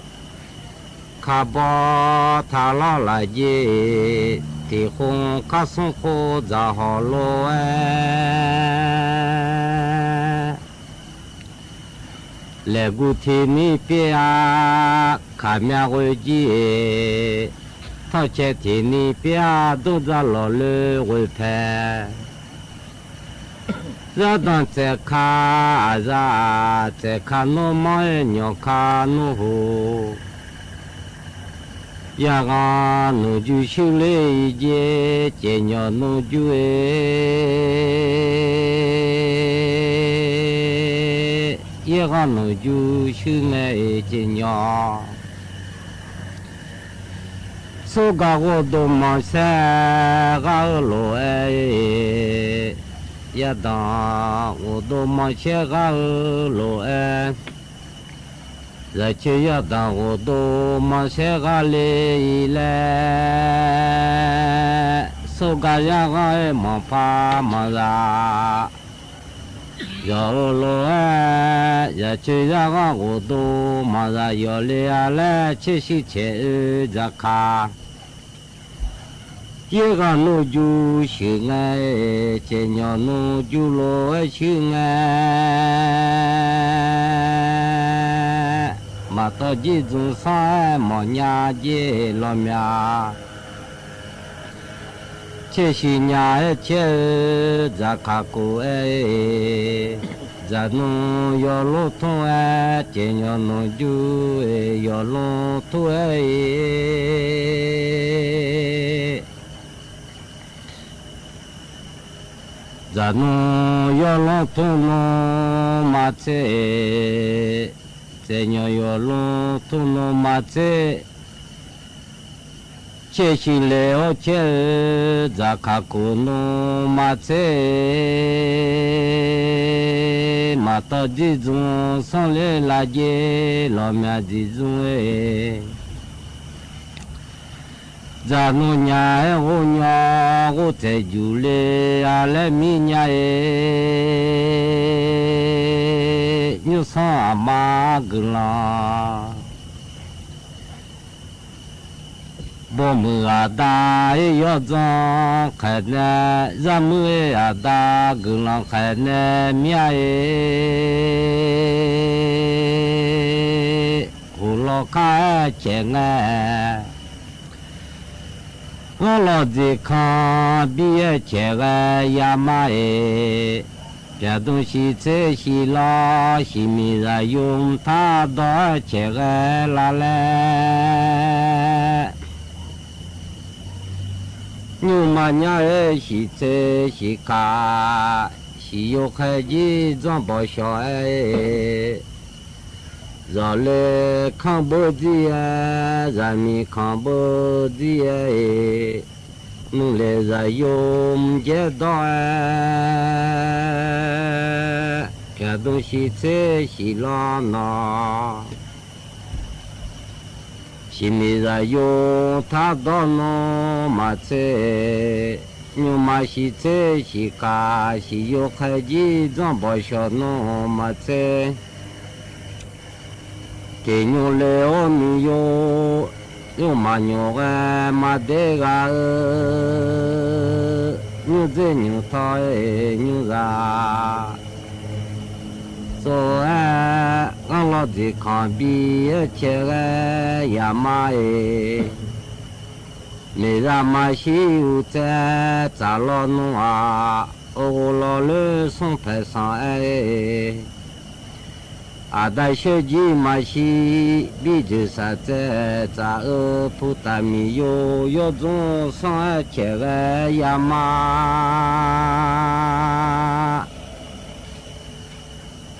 Karbawr taqlawr lafjer-eq, tiqkhov karsmr khov dzaqhawq lof-aer, laeqguv tiqni pyaer-a, kaqmyav ghoe jir-eq, tawrcae tiqni pyaer-a, dmr dzar lawqloe ghoe pae. Zardanq tsaevka aqzaf-aq, tsaevka nmr manr-aer nyawqka nmr huq. Yaghanq nuqjur shuir ler-iq jeq, caevnyawq nuqjur-eq. Yaerghanq nuqjur shuir ngae-iq caevnyawq. Sorgaq ghofdov manqsaer ghar-eu lof-aer, yardanq ghofdov manqsaer ghar-eu lof-aer, zaqcoer yardanq ghofdov manqsaer ghar le-iq laer, sorgaq yarghanr-aer manqpaq manqzaq yawq-eu lof-aer, zaqcoer yarghanr ghofdov manqzaq yawq le-a laer, caershuir caeq-eu dzaqkaq. Yaerghanq nuqjur shuir ngae, caevnyawq nuqjur lof-aer shuir ngae, maqtawv jir dzmq sanr-aer mawfnya jer lawmya. Caershuir nya-aer caer-eu dzaqkaq kof-aer, dzaqnmr yawlor tmr-aer, caevnyawq nuqjur-eq yawlor tmr-aer-iq Dzaqnmr yawlanr tmrnmr maqtser, tsaevnyawq yawlanr tmrnmr maqtser, caershuif laeq-awr caer-eu dzaqkaq kof nmr maqtser, maqtawv dzirdzmr sanrler lavjaer lawqmya dziqdzmr-e. Dzaqnmr nya-aer ghov nyaw ghov tsaeq juq le-a laer mir nya-e. Nymrsanr aqma guiqlanq bawmuiq aqda-ir yawdzanr khaeqnae, zarmuir-aer aqda guiqlanq khaeqnae mir-a-e. Huqlawq kar-aer caeq ngae, ghanrlawq dzeqkanq bir-aer caeq ghae yama-eq. Pyaqdm shiqtser shiqlawr shiqmiq zaqyo tardawr-aer caeq ghae la laer, nymrma nyar-aer shiqtser shiqkaq, shiqyo khaer jir dzanr bawqshawq-aer, zawqle kanr beu dzir-aer, zaqmiq kanr beu dzir-aer-eq, nuilaeq zaqyo mqjaer dawr-aer, pyaqdm shiqtser shiqlawr nawq, shiqmiq zaqyo tardawr nmr maqtser, nymrma shiqtser shiqkaq, shiqyo khaer jir dzanr bawqshawq nmr maqtser, tiqnymr le-awr miqyo, nymrma nymr ghae maqder ghaq-eu, nymr dzer nymr tawr-aer nymr zaq tsov-aer, ghanrlawq dzeqkanq bir-aer caeq ghae yama-eq. Maeqzaq maqshir uqtsaev tsaf lawnmr-aq, orghof lawqloer smr paeq sanq-aer, aqda shawr jir maqshir birjoeq shaqtsaev tsaf-eu, putaf miqyo yawdzmr sanr-aer caeq ghae yama.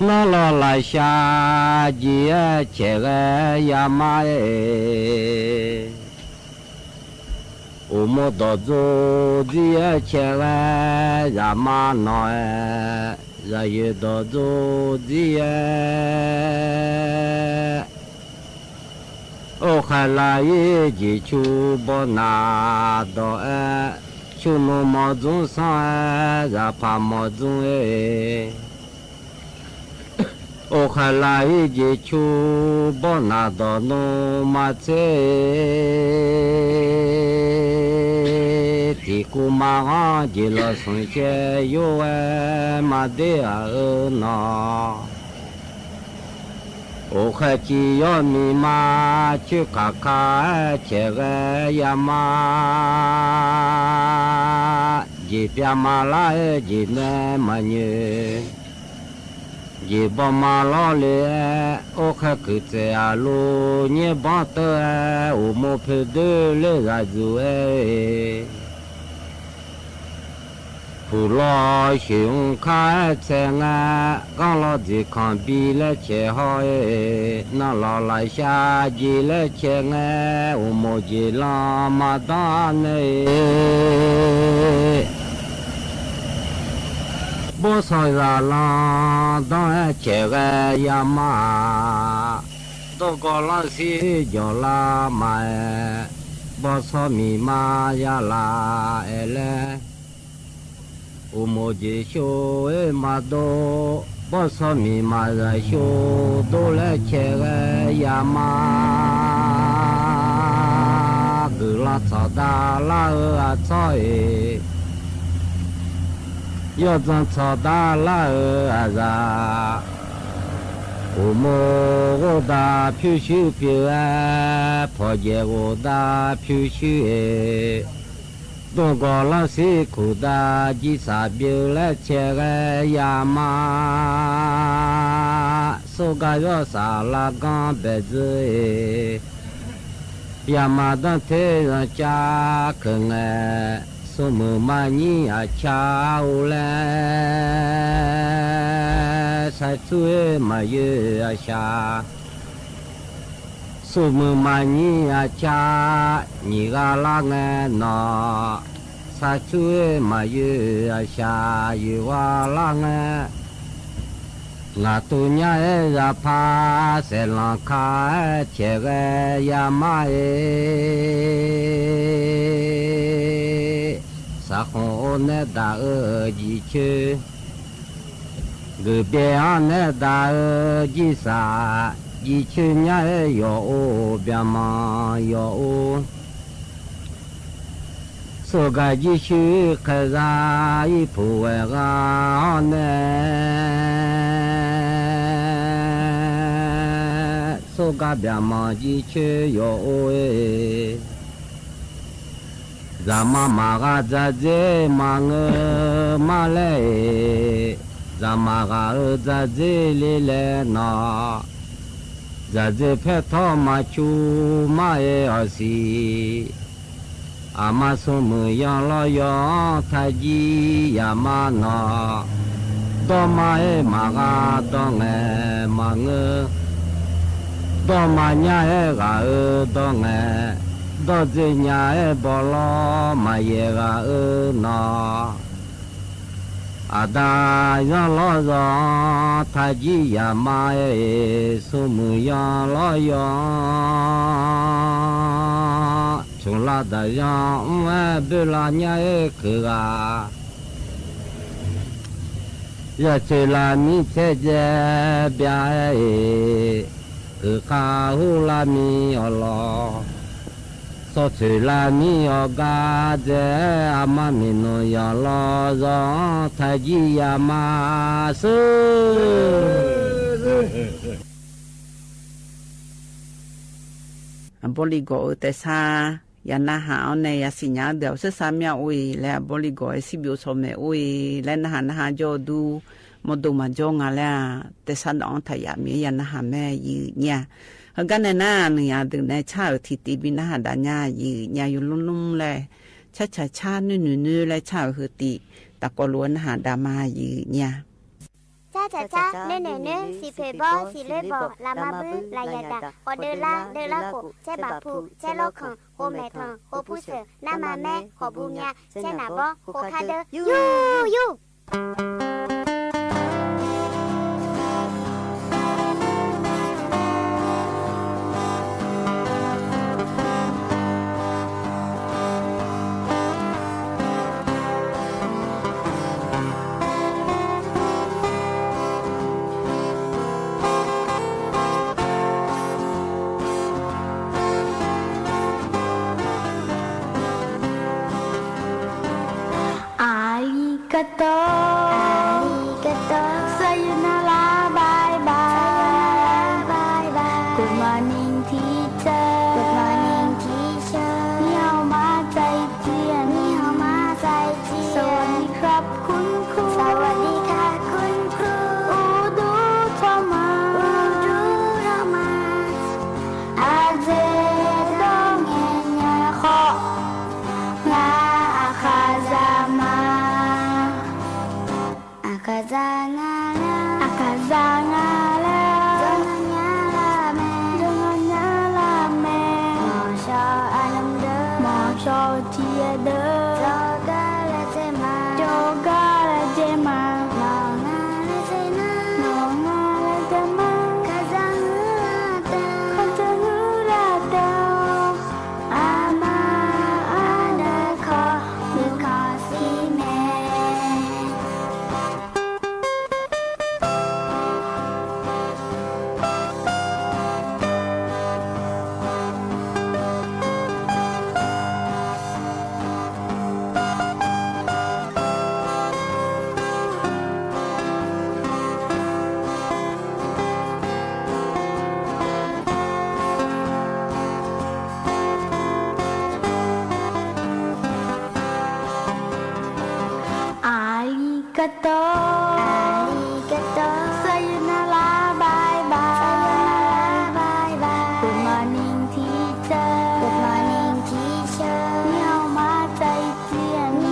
Nanrlawq lafshaq jeq-aer caeq ghae yama-eq. Uqmov dawqdzor dzir-aer caeq ghae yama nawq-aer, zaqyoeq dawqdzor dzir-aer, orkhaeq laf-ir jeqcu bawnav dawq-aer, cunmr mawf dzmr sanr-aer zaqpaq mawf dzmr-e. Orkhaeq laf-ir jeqcu bawnav dawq nmr maqtser, tiqkuv maqghanr jeq lawq smq caev yur-aer maqder ghaq-eu nawq. Orkhaeq ciq yawr miqma coer kaq ka-aer caeq ghae yama. Jeq pyav ma lar-aer jeq nae maqnyoeq, jeq baw ma lawr le-aer, orkhaeq kuiq tsaeq aqluf nyaer banr teu-aer, uqmov poeqdoer ler zaq dzuq-aer, puqlawq shoeq mr kar-aer tsaev ngae, ghanrlawq dzeqkanq bi laer caeq haw-aer, nanrlawq lafshaq jeq laer caeq ngae, uqmov jeq lanma danr nae-e, bawrsaw zaqlanr danr-aer caeq ghae yama-aq, dawrgawv lanrshir jawq lar ma-aer, bawrsaw miqma ya laf-aer laer, uqmov jeq shov-aer maqdov, bawrsaw miqma zaq shov dov laer caeq ghae yama. Guiqlanq tsawqdav lar-eu aqtsawr-iq, yawdzanr tsawqdav lar-eu aqzaq, uqmov ghofdav pyurshuir pyeuf-aer, pawqdzaeq ghofdav pyurshuir-iq, dmrgawq lanrshir kuqdav jirsaq byeu laer caeq ghae yama. Sorgar zawrsaq lavganr baeqdzeur-iq, yama danr ter zanrcav keuq ngae, Smrmuiq maqnyir aqcar-or laer, sartur-aer maqyoer aqshaq. Smrmuiq maqnyir aqcar nyiq ghaq lar ngae nawq, sartur-aer maqyoer aqshaq yoeq ghaq lar ngae. Ngaq tov nyar-aer zaqpar saeqlanq ka-aer caeq ghae yamar-e. Saqkhmq or nae daq-eu jiqcoer, geufbyaeq-anr nae daq-eu jirsaq, jiqcoer nyar-aer yawq-or byaqmanq yawq-or. Sawrgaq jirshuir khaeqzaq irpuq ghaeq ghaq-awr nae, sawrgaq byaqmanq jirshuir yawq-or-e. Zaqma maqghaq dzaqdzer maqngeur mar laer-eq, zaqma ghaq-eu dzaqdzer le laer nawq, dzaqdzer paertawr maqcu mar-aer awqsiq. Aqma smrmuiq yanlawr yaw-anr taqjir yaqma nawq, dawrma-aer maqghaq dawr ngae maqngeur, dawrma nyar-aer ghaq-eu dawr ngae, dawrdzer nya-aer bawlawr maqyaeq ghaq-eu nawq. Aqda yanlawr yaw-anr taqjir yaqma-aer-eq, smrmuiq yanlawr yaw-anr tmqlav daqyan mr-aer boerlav nyar-aer keuq ghaq. Yawtsoeq lavmir tsaerdzae bya-aer-eq, keuq khav hur lavmir awqlawq. Sawtsoeq lavmir awqgar dzae-aer, aqma miqnmq yanlawr yaw-anr taqjir yaqma sheur. Aqbawr li gawq-eu taefsar ya narhaq-awr nae yasiq nya-eu deuq-aq, uqsarsar myav or-iq laer aqbawr li gawq-aer sirbyov shawr maeq or-iq laer narhaq narhaq jawr-eu dur, mawrdo maqjawr nga laer-aq, taefsar dawq-anr taq yaf mir-aer ya narhaq mae yiq nya. Heugar nae nar, nuiya deuq nae car-euq tiqtiv bi narhaq dav nya yiq nya yawlmr lmr laer, carcaq car noer noeq noer laer car-euq heu tiv, taqkawv lof-aer narhaq dav ma yiq nya. Carcaq car noer noeq noer siqpoeq bawr siqloer bawq lafma buir lafyaq daq khawf deuvlar deuvlar khof caer baq pu caer lawr kanq khof maeq tanq khof pu sheuq narma maer khawf bu myav caer naq bawr khof kar deur yur yur. Arigato. Arigato. Sayonara, bye bye. Sayonara, bye bye. Good morning, teacher. Good morning, teacher. 你好吗，再见。你好吗，再见。 สวัสดีครับ คุณครู สวัสดีค่ะ คุณครู Uqduq tsawrmyanr. Uqduq tsawrmyanr. Aqdzaeq dawr ngaeq nya khawf, ngar aqkaq za ma. Aqkaq za nga laer, aqkaq za nga laer, dzawrnga nya lar mae, dzawrnga nya lar mae. Mawqshawr aqnymr deuq, mawqshawr-eu tiq ghaq deuq, jawrgar laedzae ma, jawrgar laedzae ma. Nawq nga laedzae nar, nawq nga laedzae nar, kaqdzaq huiq lar deuq, kaqdzaq huiq lar deuq. Aqma aqda kawq nuikhanq shir mae. Arigato. Arigato. Sayonara, bye bye. Sayonara, bye bye. Good morning, teacher. Good morning, teacher. 你好吗，再见。你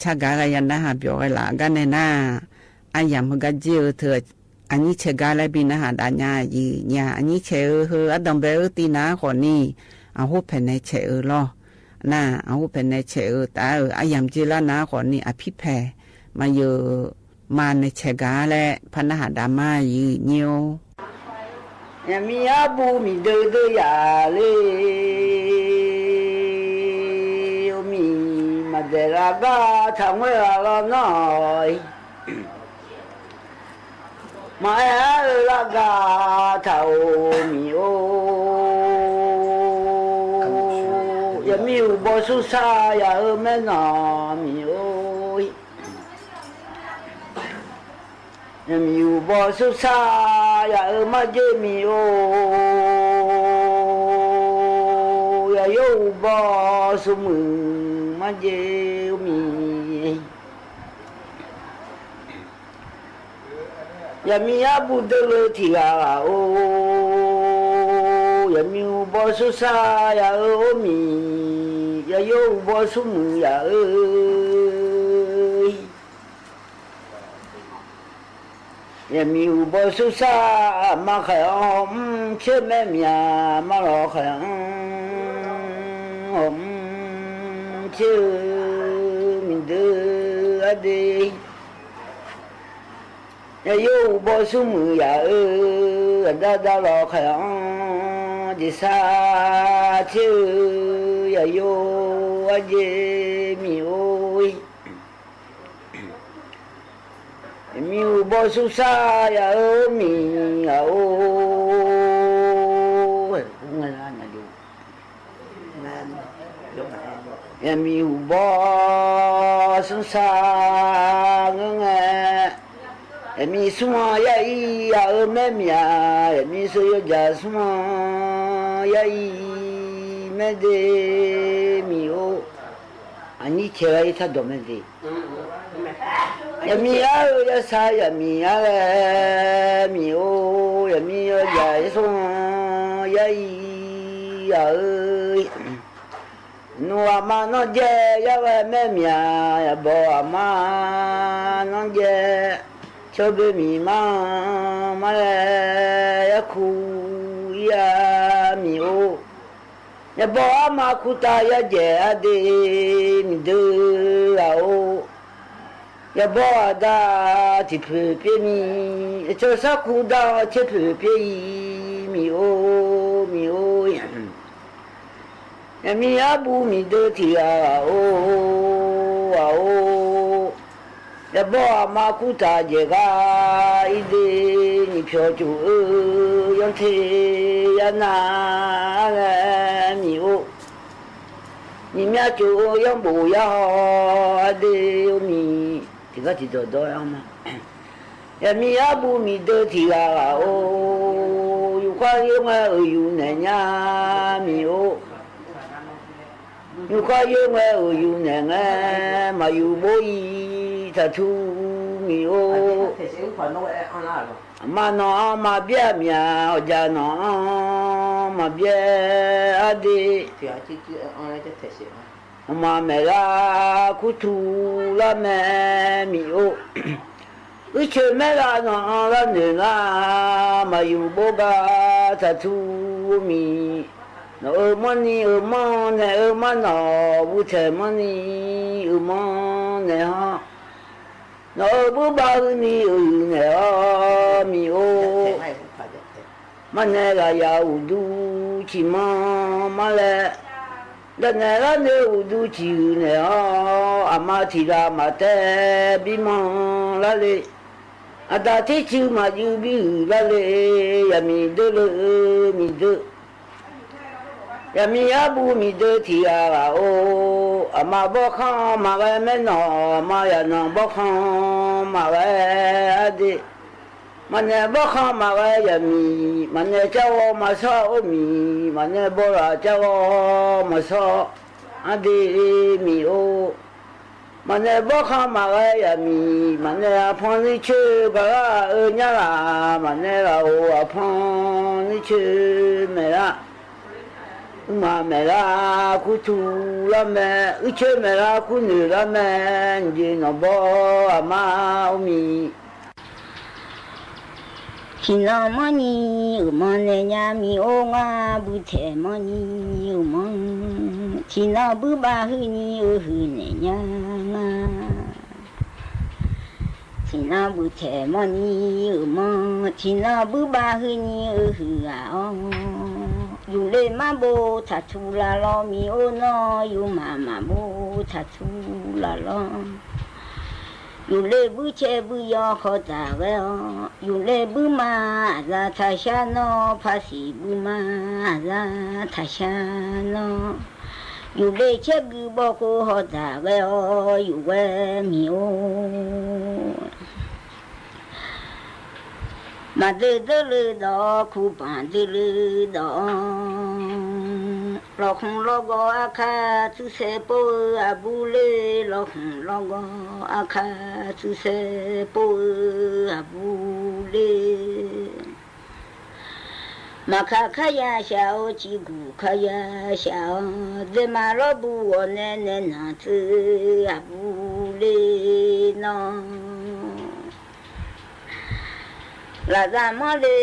Taqgaq ghae ya narhaq byawq ghae laf gar nae nar, aryamq heugar jir-eu teu aqnyir caeq gar laer bi narhaq dav nya-iq nya. Aqnyir caeq-eu heu ardanqbae-eu tiv nar khawfni, aqhur paeqnaeq caeq-eu lawr. Nar, aqhur paeqnaeq caeq-eu taf-euq aryamq jir lar nar khawfni, aqpir paeq maqyeuq ma nae caeq gar laer par narhaq dav ma-iq nyir-or. Yaqmiq arbuv miqdeuv deuv yaf ler, or miq maqdaeq lar gar taq ngoer ghaq lawr nar-awq. Maqaer-ar-eu lar gar taq-or miq-or. Yaqmiq uqbawq sursar yaf-eu maernanq miq-or. Yaqmiq uqbawq sursar yaf-eu marjer miq-or. Yaqyor uqbawq surmuiq marjer-eu miq. Yaqmiq arbuv deuvle tiq ghaq ghaq-or. Yaqmiq uqbawq sursar yaf-eu or miq, yaqyor uqbawq surmuiq yaf-eu. Yaqmiq uqbawq sursar aqma khaeq-anr hawmr tser maer myaq, aqma lawq khaeq-anr hawmr tser-eu miqdeuv ardeuv. Yaqyor uqbawq surmuiq yaf-eu, aqda dav lawq khaeq-anr jeqsar tser-eu, yaqyor arjeq miq-or. Yaqmiq uqbawq sursar yaf-eu or miq ghaq-or. Yaqmiq uqbawq sursar ngeur ngae, yaqmiq smr-anr yar ir yaf-eu maer myaq, yaqmiq seuv yawjaq smr-anr yar ir maer de miq-or. Aqnyir caeq ghaq ir tardawq maer de. Yaqmiq ar-eu yasar yaqmiq ar ghae miq-or. Yaqmiq yawjaq ir smr-anr yar ir yaf-eu. Nmr aqma nanrjae yar ghae maer myaq, yaqbawq aqma nanrjae. Cawboe miqma-anr mar ghae yarkuv ir-a miq-or. Yaqbawq arma kurtav yadzaeq ardeuv miqdeuv ghaq-or. Yaqbawq aqda tiqpoeq pyeuf ni, aqcawq sarkuv dar-awr tserpoeq pyeuf-ir miq-or miq-or. Yaqmiq arbuv miqdeuv tiq ghaq ghaq-or ghaq-or. Yaqbawq aqma kurtav dzaeq gar ir de, nyiq pyawq cof-eu yanr te yar nar ghae miq-or. Nyiq myav cof-eu yanr bof yar haw ardeuv-or miq, tiqgar tiqdawq dawr-aer-anr ma. Yaqmiq arbuv miqdeuv tiq ghaq ghaq-or. Yufkhav yoer ngae uqyuif naeq nya miq-or. Yufkhav yoer ngae uqyuif naeq ngae, maqyuf bor-ir taqtur miq-or. Aqma nawq-anr maqbyaer-a myaq, awqjaq nawq-anr maqbyaer ardeuv. Aqma maeqlar kurtuv lar mae miq-or. Uicoeq maerlav nawq-anr larnoeq lar, maqyuf bor gar taqtur-or miq. Nawq-euq manrni-euq manr naeq-eu mar nawq, butaeq manrni-euq manr naeq-anr, nawq-euq burbav huini-euq naeq-awr miq-or. Maqnaeq ghaqyaf uqduq ciqmanr mar laer, daqnaeq larnoeq uqduq ciqhuiq naeq-awr, aqma tiq ghaq maqtaev bimanr lar le. Aqda tercuiv maqjuv bihuiq lar le. Yaqmiq deur le-eu miqdeuv, yaqmiq arbuv miqdeuv tiq ghaq ghaq-or. Aqma bawrkhanr maqghae maernawq, aqma yaqnanq bawrkhanr maqghae ardeuv. Maqnaeq bawrkhanr maqghae yaqmiq, maqnaeq carghawv maqshawr-or miq, maqnaeq bawrlaf carghawv maqshawr ardeuv miq-or. Maqnaeq bawrkhanr maqghae yaqmiq, maqnaeq aqpanq nuircoer gaqlar-eu nyar laf, maqnaeq lafov aqpanq nuircoer maeqlar. Uqmaf maeqlar kurtuq lar mae, uircoer maeqlar kurnoeq lar mae, jeq nawq bawr aqma or mi. Tiqnan manrni uqmanr naeq nya mi or ngar, buitaeq manrni uqmanr. Tiqnan buirbav huini uihuiq naeq nya ngar. Tiqnan buitaeq manrni uqmanr, tiqnan buirbav huini uihuiq ghaq-awr, yufle marbov taqtuq laf lawr mi or nawr, yufmaf maqbov taqtuq laf lawr. Yufle buircaev buiryawv khawf dzaq ghae-awr, yufle buirma aqza taqshar nawr, paqsiq buirma aqza taqshar nawr, yufle caergui bawvkhov hawdzaq ghae-awr, yufghae mi or. Maqdeur deurleu dawq-awr, kubanq deurleu dawq-awr, lawqkhmq lawgawv arkar tsuirsaer pov-eu aqbur ler, lawqkhmq lawgawv arkar tsuirsaer pov-eu aqbur ler. Maqkaq kharya shaq-awr, ciqguq kharya shaq-awr, dzaeqma lawrbuq ghawqnae naeqnanq tsuiv-eu aqbur ler nawr. Lafzaq manr le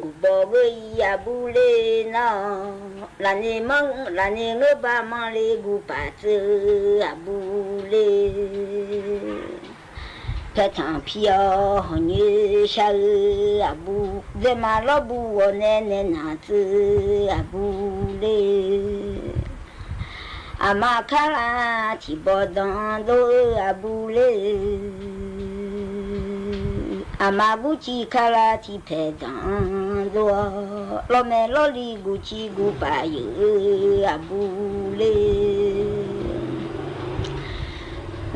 guqbawq ghoe-ir aqbur ler nawr. Lafni ngeur ba manr le guqpaf tsuiv-eu aqbur ler. Paertanq pir-awr hawqnyoer shar-eu aqbur, dzaeqma lawrbuq ghawqnae naeqnanq tsuiv-eu aqbur ler. Aqma kar lav tiqbawr danq dov-eu aqbur ler. Aqma gurciv kar lav tiqpaeq danq dov-awr, lawrmaeq lawrli guqciv guqpaf yeuq-eu aqbur ler.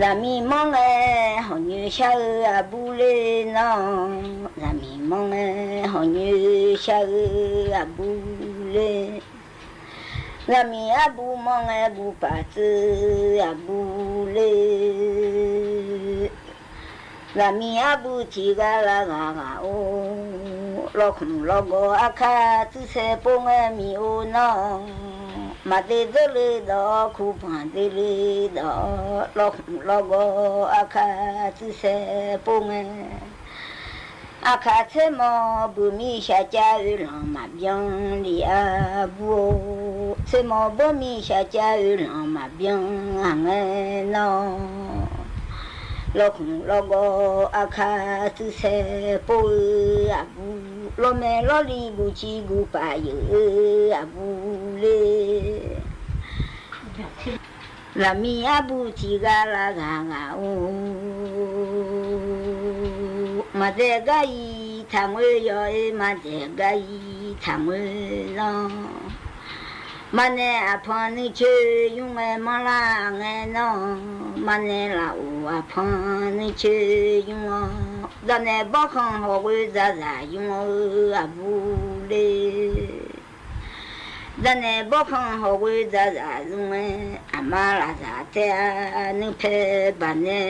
Zaqmiq manr ngae hawqnyoer shar-eu aqbur ler nawr. Zaqmiq manr ngae hawqnyoer shar-eu aqbur ler. Zaqmiq arbuq manr ngae guqpaf tsuiv aqbur ler. Zaqmiq arbuq tiqghaq lav ghaq ghaq-or, lawqkhmq lawgawv arkar tsuirsaer pov ngae miq-or nawr. Maqdeur dzeurle dawq-awr, kubanq dzeurle dawq-awr, lawqkhmq lawgawv arkar tsuirsaer pov ngae. Aqkaq tsermawr buqmir shaqcav oelanq maqbyan le-a bur-or. Tsermawr buqmir shaqcav oelanq maqbyan-aq ngae nawr. Lawqkhmq lawgawv arkar tsuirsaer pov-eu aqbur, lawrmaeq lawrli guqciv guqpaf yeuq-eu aqbur ler. Zaqmiq arbuq tiqghaq lav ghaq ghaq-or, maqdaeq gar-iq taqngoer yaw-ir, maqdaeq gar-iq taqngoer nawr. Maqnaeq aqpanq nuicoer nymr ngae manrlar ngae nawr. Maqnaeq laf of aqpanq nuicoer nymr-awr, dawqnaeq bawrkhanq hawqghoe dzaqzaq nymr-eu aqbur ler. Dawqnaeq bawrkhanq hawqghoe dzaqzaq nymr ngae, aqma lafzaq taef-a nuipae baqnae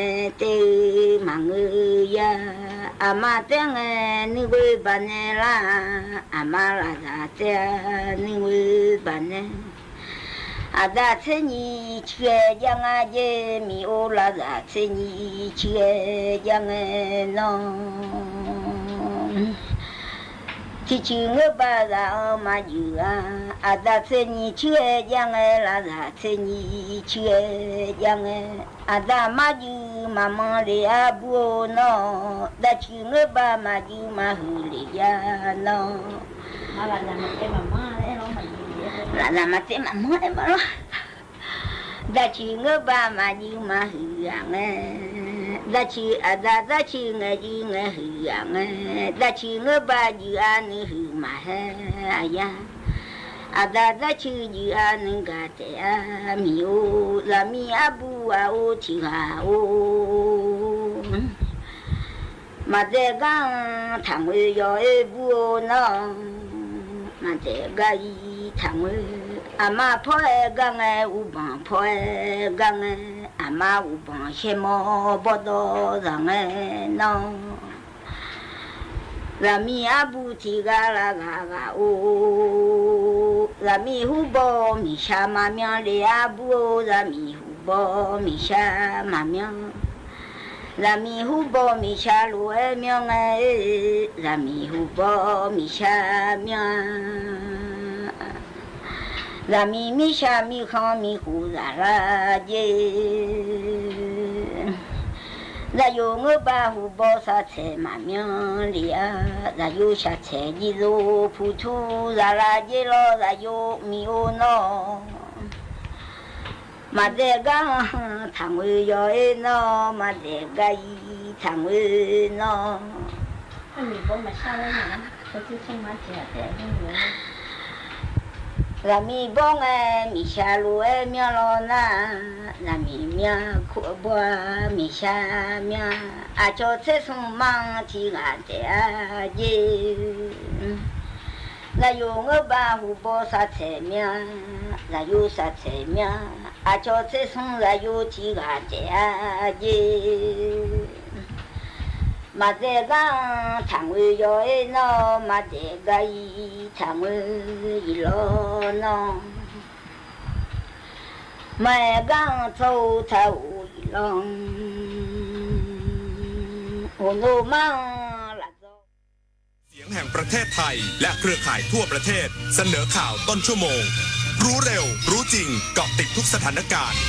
taef-eu maqngeur ya. Aqma taef ngae nuighoe baqnae lar-aq, aqma lafzaq taef-a nuighoe baqnae. Aqda tser nyiq cuiq-aer jav nga jaer miq-or, lafzaq tser nyiq cuiq-aer jav ngae nawr. Tiqcuiq ngeur ba zaq-anr maqjuif-a. Aqda tser nyiq cuiq-aer jav ngae, lafzaq tser nyiq cuiq-aer jav ngae. Aqda maqjuif maqmanr le-a bur-or nawr. Dav cuiq ngeur ba maqjuif maqhuiq le-a nawr. Lafzaq maqtaev maqmanr-aer ma lor. Dav cuiq ngeur ba maqjuif maqhuiq-aq ngae. Dav cuiq aqda dav cuiq ngaeq juif ngaeq huiq-aq ngae. Dav cuiq ngeur ba juif-a nuihuiq maqhaer-aq ya. Aqda dav cuiq juif-a nuigaq taef-a miq-or. Zaqmiq arbuq aq-or tiqghaq-or. Maqdaeq gar-anr taqngoer yaw-aer bur-or nawr. Maqdaeq gar-iq taqngoer. Aqma pawr-aer gar ngae, uqbanq pawr-aer gar ngae. Aqma uqbanq shaermawr bawrdawr zaq ngae nawr. Zaqmiq arbuq tiqghaq lav ghaq ghaq-or. Zaqmiq hurbaw miqshaq maqmyan le-ar bur-or, zaqmiq hurbaw miqshaq maqmyan. Zaqmiq hurbaw miqshaq lof-aer myan ngae, zaqmiq hurbaw miqshaq myan. Zaqmiq mirshaq mirkhanq miqkhof zaqlar jer. Zaqyo ngeurbav hurbaw saqtsaeq maqmyan le-ar, zaqyo shaqtsaeq jir zov puqtur zaqlar jer lawr, zaqyo miq-or nawr. Maqdaeq gar-anr taqngoe yaw-aer nawr, maqdaeq gar-ir taqngoe nawr. Zaqmiq bawr ngae miqshaq lof-aer myan lawr nar, zaqmiq myan kur bawr-a miqshaq myan. Aqcawq tser smr mar-anr tiqghaq taef-a jer. Zaqyo ngeurbav hurbaw saqtsaeq myan, zaqyo saqtsaeq myan. Aqcawq tser smr zaqyo tiqghaq taef-a jer. Maqdaeq gar-anr taqngoe yaw-aer nawr, maqdaeq gar-ir taqngoe-ir lawr nawr. Maqaer gar-anr tsawr-eu taq-euq ir lawr. Uqnov mar-anr laf dzaw. เสียงแห่งประเทศไทย และเครือข่ายทั่วประเทศ เสนอข่าวต้นชั่วโมง รู้เร็ว รู้จริง เกาะติดทุกสถานการณ์